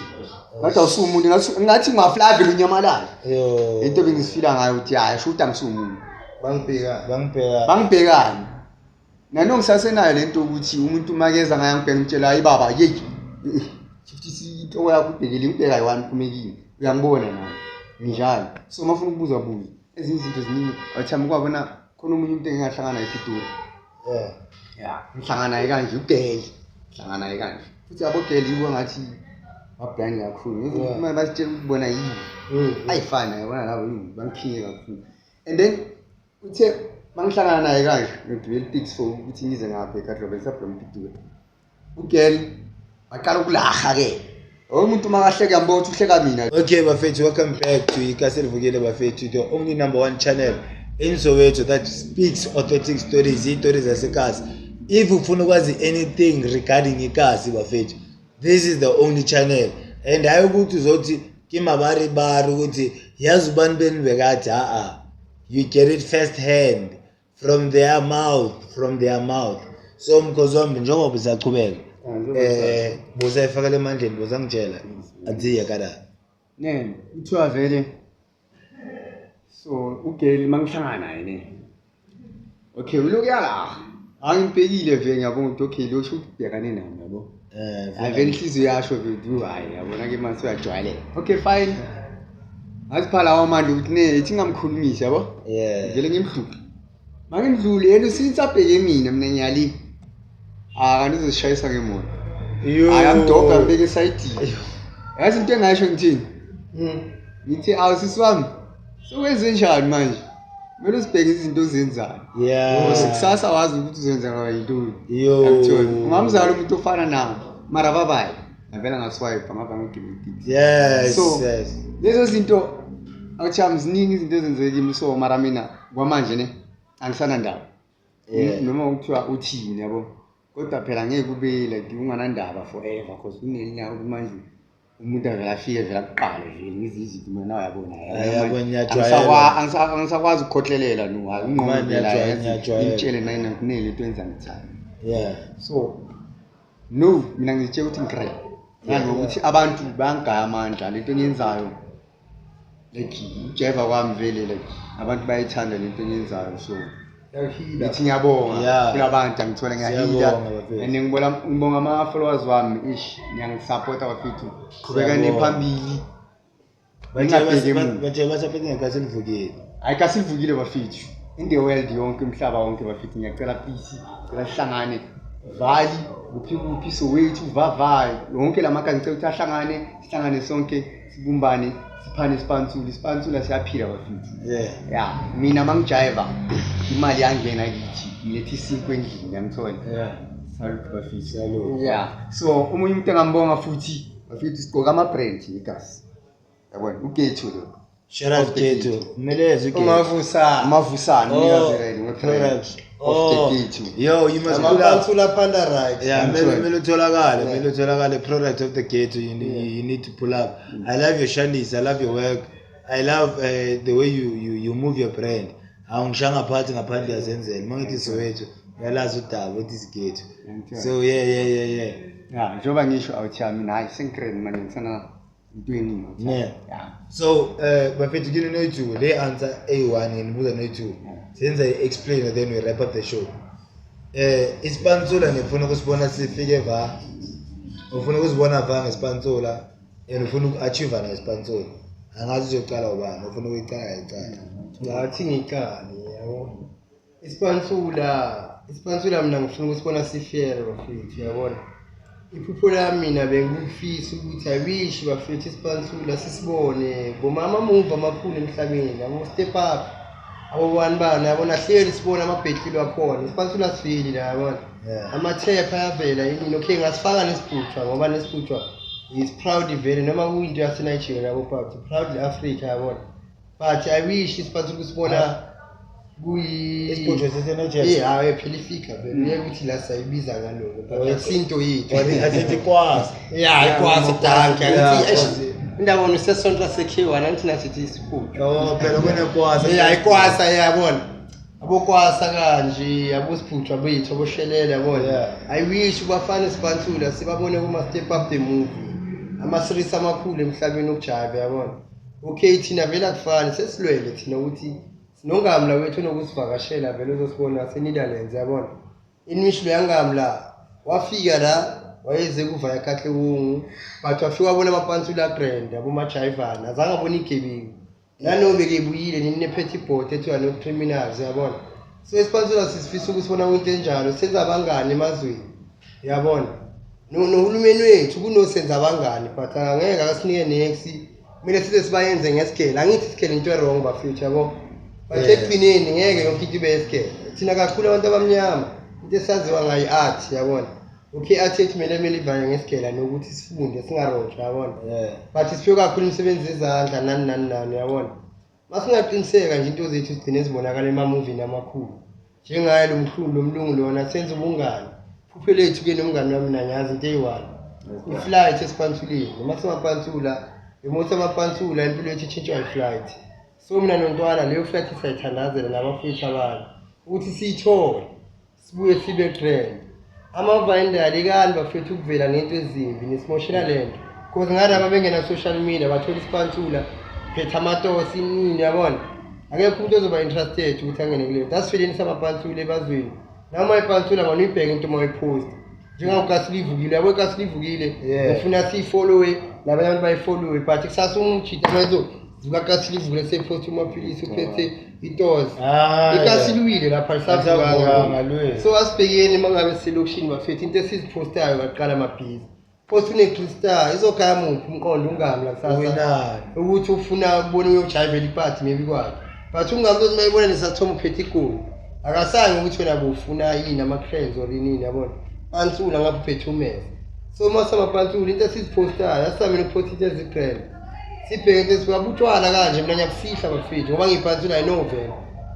ngathi awusumuntu, ngathi ungaflavela unyamalala. Yo. Into bengizifila ngayo ukuthi hayi, sho ukuthi angisumuntu. Bangibheka. Bangibheka. Bangibhekani nano ngisasenayo lento ukuthi umuntu makeza ngaye angibheka, ngitshela, hayi baba, yeyi, shift inhloko yakho ubhekile, ngibheka yi-one phume kimi, uyangibona nami nginjalo. So uma ufuna ukubuza, buza. Ezinye izinto ziningi awuthami ukwabona. Khona omunye umuntu engingahlangana naye ePitori. Ya, ngihlangana naye kanje, ugele, ngihlangana naye kanje futhi. Abogele yibo ngathi ba-blind kakhulu. Uma basitshela ukuthi bona yini ayifani, yabona labo yini bangikhinye kakhulu. And then uthe mangihlangana naye kanje, ngigibela iteksi for ukuthi ngize ngapha eKadlobe, ngisabhula ePitori, ugele waqala ukulaha-ke. Umuntu makahleka yambona ukuthi uhleka mina. Okay, bafethu, welcome back to Ikasi Livukile, bafethu, the only number one channel in Soweto that speaks authentic stories, stories zasekasi. If ufuna ukwazi anything regarding ikasi, bafethu, this is the only channel. And hayi ukuthi uzothi kimabaribari ukuthi yazi ubani beni bekathi, a-a. You get it first hand from their mouth, from their mouth. So mkhozi wami, njengoba usachubeka, bosayifakela emandleni, bosangitshela adziya kada. Ne kuthiwa vele, so ugeli mangihlangana naye ne, okay, ulokhu yalaha, angimbhekile vele, ngiyabona ukuthi okay, lo sho ukuthi ubhekane nami, yabo. Hayi vele, inhliziyo yasho vele ukuthi hayi, yabona-ke manje uyajwayeleka. Okay, fine, ngazipha lawo amandla ukuthi ne ithi ngingamkhulumisi, yabo. Vele ngimdlule, mangimdlule yena usince abheke mina, mina ngiyali, ah, kanti uzosishayisa ngemoto. Yo. Hayi, amdobha, ambeke esayidini. Yazi into engayisho ngithini? Ngithi, awu sisi wami, sokwenze njani manje? Kumele uzibheke izinto ozenzayo. Because kusasa wazi ukuthi uzenza ngaba yintoni. Yo. Yakuthola. Ungamzala umuntu ofana nawe, mara babayi. Ngavela ngaswipe, ngava ngigibela itiksi. Lezo zinto awuthami, ziningi izinto ezenzeke kimi, so mara mina kwamanje ne angisanandaba. Noma kuthiwa uthini, yabo, kodwa phela ngeke kube like unganandaba forever, cause kunelinyaka manje umuntu avele afike vele akuqale vele ngizi izinto mina nawe, yabona. Hayi, yabo, ngiyajwayela. Angisakwazi ukukhohlelela no, hayi, ingqondo Man, vele ngiyajwayela, ayazi, ngiyajwayela. ngitshele nayina kunele into enza ngithanda. So no, mina ngizitshela ukuthi ngigrand ngangokuthi abantu bayangigaya amandla lento engiyenzayo, like ujeva kwami vele, like abantu bayayithanda lento engiyenzayo, so ngithi ngiyabonga kulabantu angithola ngiyahila. Siyabonga, bafethu. And ngibona, ngibonga ama-followers wami, ish, ngiyangisapota bafethu, qhubekani Siyabonga. phambili, ningabheki emuva. Batshela basaphethe ngekasi elivukile. Hayi, kasivukile bafethu, in the world yonke, umhlaba wonke bafethu, ngiyacela please, cela sihlangane vali kuphi kuphi, Soweto, vavai, yonke la magama, ngicela ukuthi ahlangane, sihlangane sonke, sibumbane, siphane isipansula, isipansula siyaphila bafethu. Ya, mina mangijayiva imali yangena kithi, ngiletha isinkwa endlini, yangithola. Salute bafethu. Salute. Ya, so omunye umuntu engambonga futhi bafethu, sigqoka ama-brand igasi, yabona, ugethu lo. Shout out Of the Ghetto. Kumele ezwe Ghetto. Umavusana. Umavusana. Oh, Umnikazi right products. of the Oh. Ghetto. Yo, you must pull up. Amapansula phanda right. Yeah, I'm mele sorry. mele utholakale, mele utholakale, product of the ghetto. You need to pull up. I love your shandis, I love your work. I love the way you move your brand. Awungishanga phansi ngaphandle yazenzela. Mangithi Soweto, uyalazi udaba ukuthi is ghetto. Ngiyakuthola. So yeah. Ya, njengoba ngisho awuthi mina hayi, sengigrand manje, ngisana into eningi. Ne. Ya. So bafethu, kini noyi-two le answer eyi-one, nginibuza noyi-two, senza i-explain, then we wrap up the show. Isipansula nifuna ukusibona sifike va, ufuna ukusibona va ngesipansula and ufuna uku-achieve ngesipansula, angazi uzocala ubani ufuna ukuyicala, yicala. Ngathi ngiqale, yabo. Isipansula mina ngifuna ukusibona sifere bafethu, yabona. Iphupho lami mina bengikufisa ukuthi I wish bafethu isipansula sisibone bomama muva amakhulu emhlabeni, yabo, step up, abo bani bani, yabona, hleli sibone amabhekilo akhona. Isipansula sifili la, yabona. Amathepha ayavela yini, okay, ngasifaka nesibhutshwa ngoba nesibhutshwa is proud vele noma kuyinto yaseNigeria yabo, but proudly Africa, yabona. But I wish isiphathi ukusibona kuyi Isibhutshwa saseNigeria. Eh, hayi phela ifika vele ngeke ukuthi la sayibiza ngaloko, but akusinto yethu. Asithi kwasa. Yeah, ikwasa, danke. Yeah, angithi eish, indaba nisesonto lasekhiwa nanthi nasithi isibhutshwa. Oh, phela kunekwasa. Yeah, ikwasa, yabona, abokwasa kanje, abosibhutshwa bethu, aboshelela, yabona. I wish ubafana sipantsula sibabone kuma-Step Up the movie, ama-series amakhulu emhlabeni okujive, yabona. Okay, thina vele akufani, sesilwele thina ukuthi sinongamla wethu onokusivakashela vele, uzosibona se-Netherlands, yabona. Inwish lo yangamla wafika la, wayeze kuvaya Katlehong, but wafika wabona amapantsula grand, abomajayivana, azange abone igebengu nanobe ke buyile nini nephethe ibhodi ethiwa no criminals, yabona. So isipantsula sisifisa ukusibona kwinto enjalo, senza abangani emazweni, yabona. Nohulumeni wethu kunosenza abangani, but angeke akasinike nex, kumele size sibayenze ngesigele. Angithi isigele into e-wrong bafethu, yabo, but ekugcineni ngeke yonke into ibe yesigele. Thina kakhulu abantu abamnyama, into esaziwa ngayo i-art, yabona. Okay, art yethu kumele ivale ngesigela nokuthi sifunde singarojwa, yabona. But siphiwe kakhulu imisebenzi yezandla, nani nani nani, yabona. Masingaqiniseka nje into zethu zigcine zibonakala emamuvini amakhulu njengaye lo mhlungu lo mlungu lona, senze ubungani. Phupho lethu-ke nomngani wami nanyazi into eyi-one, i-flight esipansuleni. Noma singapantsula emothi amapantsula, impilo yethu itshintshwa i-flight. So mina nontwana leyo flight siyayithandazela nabafethu abanye ukuthi siyithole, sibuye sibe grand. Amavayindali kani bafethu ukuvela ngento ezimbi nisimoshela le nto, cause ngalaba bengena social media bathola isipantsula phethe amatosi inini, yabona. Akekho umuntu ozoba interested ukuthi angene kuleyo nto. Asifeleni samapantsula ebazweni, noma ipantsula mani uyibheke into uma uyiphosta njengawukasi livukile, yabo, ikasi livukile. Ngifuna siyifollowe nabanye abantu bayifollowe, but kusasa umjita mayezo vuka kasi livukile seyiphosta umaphilisi uphethe itosi, ikasi liwile lapha. Alisavukanga, Lisavukanga. lwe. So asibhekeni uma ngabe siselokishini bafethu, into esiziphostayo kaqala amabhizi post une-crystal izokhaya muphi umqondo ungamla kusasa Winani. Ukuthi ufuna ukubona uyojayivela iphathi maybe kwakhe, but ungambi ukuthi mayibona lesathoma uphethe igoli, akasange ukuthi wena bufuna yini, ama-crans or inini, yabona, pantsula ngapha uphethe umese. So uma samapantsula into esiziphostayo, asisamele ukuphosta into ezi-grand, sibheke into esibheka utshwala kanje. Mina ngiyakufihla bafethu ngoba ngiyipantsula, I know vele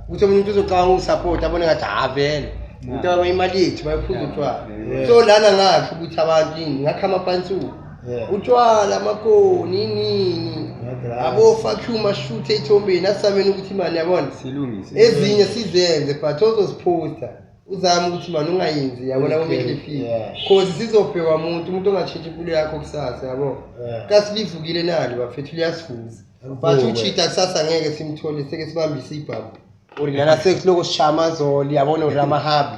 ukuthi omunye umuntu uzocabanga ukusapota, abone ngathi ha vele into aba imali yethu bayiphuza utshwala. So lana ngakho ukuthi abantu yini ngakho amapantsula, utshwala, amakoni, inini, Ama-drugs. abo-fuck shoot ey'thombeni, asisameni ukuthi imali, yabona, Silungise. Ezinye sizenze, but ozoziphosta uzame ukuthi mani ungayenzi, yabona, Okay, kumele ifike, cause sizobhekwa muntu, umuntu ongatshintsha impilo yakho kusasa, yabo. Kasilivukile nali bafethu, liyasivuza, but Akuvuke. uchita kusasa ngeke simthole seke sibambise ibhamu or lana sekuloko sishaya amazoli, yabona, or amahabi.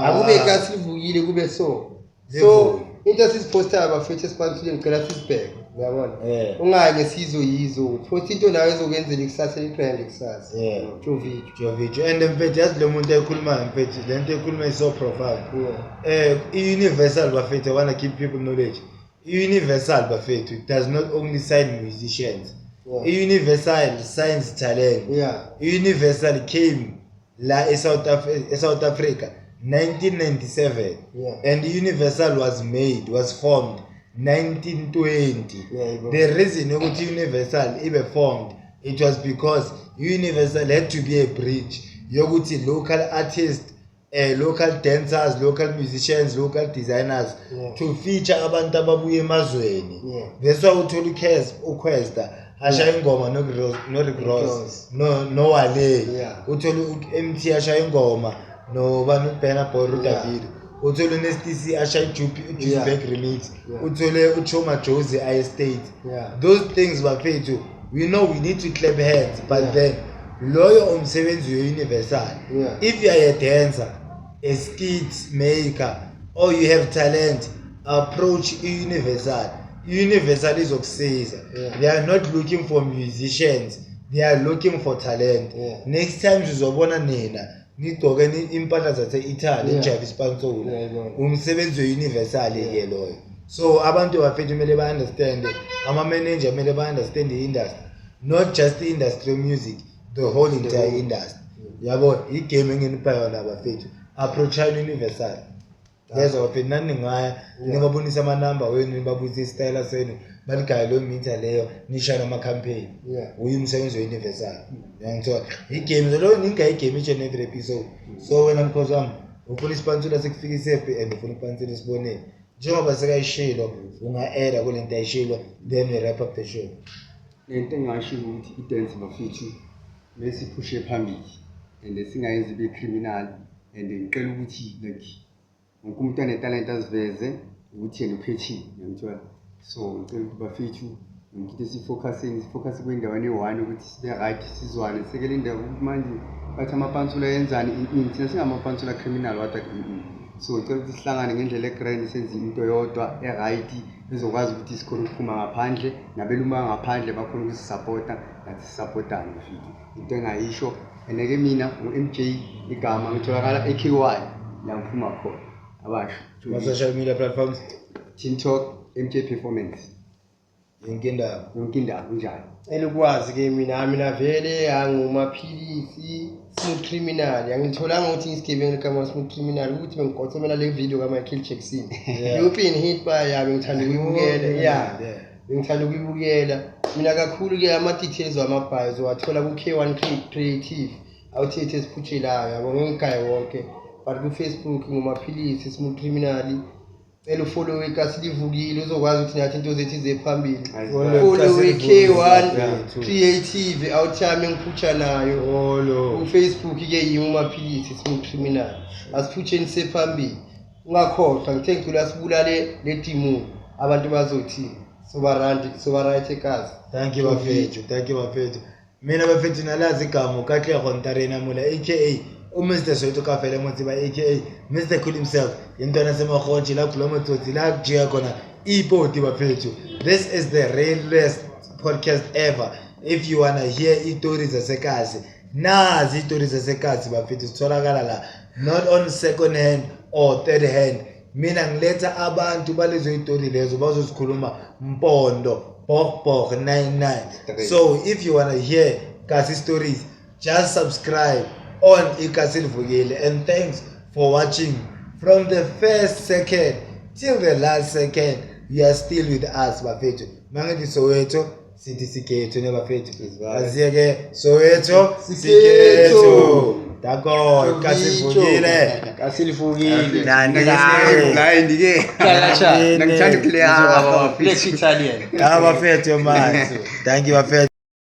Akube kasilivukile kube so Livuke. Into esiziphostayo bafethu esipantsuleni, ngicela sizibheke, uyabona. Ungayi ngesizo yizo, post into nayo ezokwenzela ikusasa eli-grand kusasa. Jovijo. Jovijo, and mfethu, yazi lo muntu ekhulumayo mfethu, le nto ekhuluma is so profound. I-Universal bafethu, I wanna give people knowledge. I-Universal bafethu does not only sign musicians. I-Universal signs talent. I-Universal came la eSouth Africa 1997, and Universal was formed 1920. Yeah, The reason ukuthi Universal ibe formed, it was because Universal had to be a bridge yokuthi local artists, local dancers, local musicians, local designers to feature abantu ababuya emazweni. That's why uthola uKes uQuesta ashaya ingoma no Rick Ross, Ross. no Wale. Uthola uMT ashaya ingoma no bani, uBurna Boy, uDavido. Uthole uNasty C ashaya iJuice Back remix. Uthole uChoma Josie aye State. Those things bafethu, we know we need to clap hands, but then loyo umsebenzi we-Universal. If you are a dancer, a skit maker, or you have talent, approach i-Universal. I-Universal izokusiza. They are not looking for musicians, they are looking for talent. Next time sizobona nina nigcoke impahla zase-Italy, nijayive ispansula. Yeah, yeah. Umsebenzi we-Universal ke loyo. So abantu bafethu kumele ba-understande, ama-manager kumele ba-understand i-industry, not just the industry of music, the whole entire industry, yabo. Igame enginipha yona bafethu, approachani Universal. Yezwa bafethu, nani ningaya nibabonisa amanamba wenu, nibabuyise isitayela senu, baligaye leyo mitha leyo, nishaye nama-campaign. Uye umsebenzi we-universal, uyangithola igame lo, ningaye igame each and every episode. So wena mkhozi wami, ufuna isipansula sikufikisephi and ufuna ipansula isiboneni njengoba sekayishilo, unga-eda kule nto ayishilo, then we wrap up the show. Lento engingasho ukuthi i-dance bafethu kumele siphushe phambili and singayenzi ibe criminal, and ngicela ukuthi like wonke umuntu anetalente aziveze ukuthi yena uphethile, uyangithola. So ngicela ukuthi bafethu yonke into sifocuseni, sifocuse kwindaweni eyi-one ukuthi sibe right, sizwane, sekele indaba ukuthi manje bathi amapansula yenzani ini, thina singamapansula criminal what ini. So ngicela ukuthi sihlangane ngendlela egrand, senze into yodwa e-right ezokwazi ukuthi sikhone ukuphuma ngaphandle, nabeluma ngaphandle bakhona ukusisapota, nathi sisapotane bafethu. Into engayisho and-ke mina ngu-MJ igama, ngitholakala e-KY la ngiphuma khona abasho. Ma-social media platforms? TikTok MJ Performance. Yonke indawo. Yonke indawo kunjalo. Elokwazi-ke mina vele angumaphilisi smooth criminal, angitholanga ukuthi ngisigebengu ligama smooth criminal, ukuthi bengigotshemela le video ka-Michael Jackson. You've been hit by, ya, bengithanda ukuyibukela, ya, bengithanda ukuyibukela mina kakhulu-ke. Ama-details wamabhayi uzowathola ku-K1 Creative, awuthethe esiphutshelayo, yabo, ngengigaye wonke, but ku-Facebook ngumaphilisi smooth criminal. Cela ufollow ikasi livukile, uzokwazi ukuthi nathi into zethu ize phambili. Follow follow Ikasi i-K1 Livukile. Creative awuthami engiphutsha nayo. Follow. Ku-Facebook-ke yimi umaphilisi smooth criminal. Asiphutsheni sephambili, ungakhohlwa ngithe ngicula sibulale le demon, abantu bazothini, soba soba right ekazi. Thank you bafethu, thank you bafethu. Mina bafethu nalazi igama uKatlego Ntarena Mula aka uMr Soweto Kafele Motsiba aka Mr Cool himself. Intwana semahontshi la kuloma tsotsi la kujika khona ipoti bafethu. This is the realest podcast ever. If you wanna hear istories zasekasi, nazi istories zasekasi bafethu sitholakala la, not on second hand or third hand. Mina ngiletha abantu balezo itori lezo bazozikhuluma mpondo boh boh 99. So if you wanna hear kasi stories, just subscribe on Ikasi Livukile, and thanks for watching from the first second till the last second. You are still with us bafethu. Mangithi Soweto sithi sikethu ne bafethu, asiyeke Soweto sikethu dako Ikasi Livukile. Kasilivukile. Blind-ke. Cha. Ngithanda ukuleya. Flex Italian. Ah bafethu man, thank you bafethu.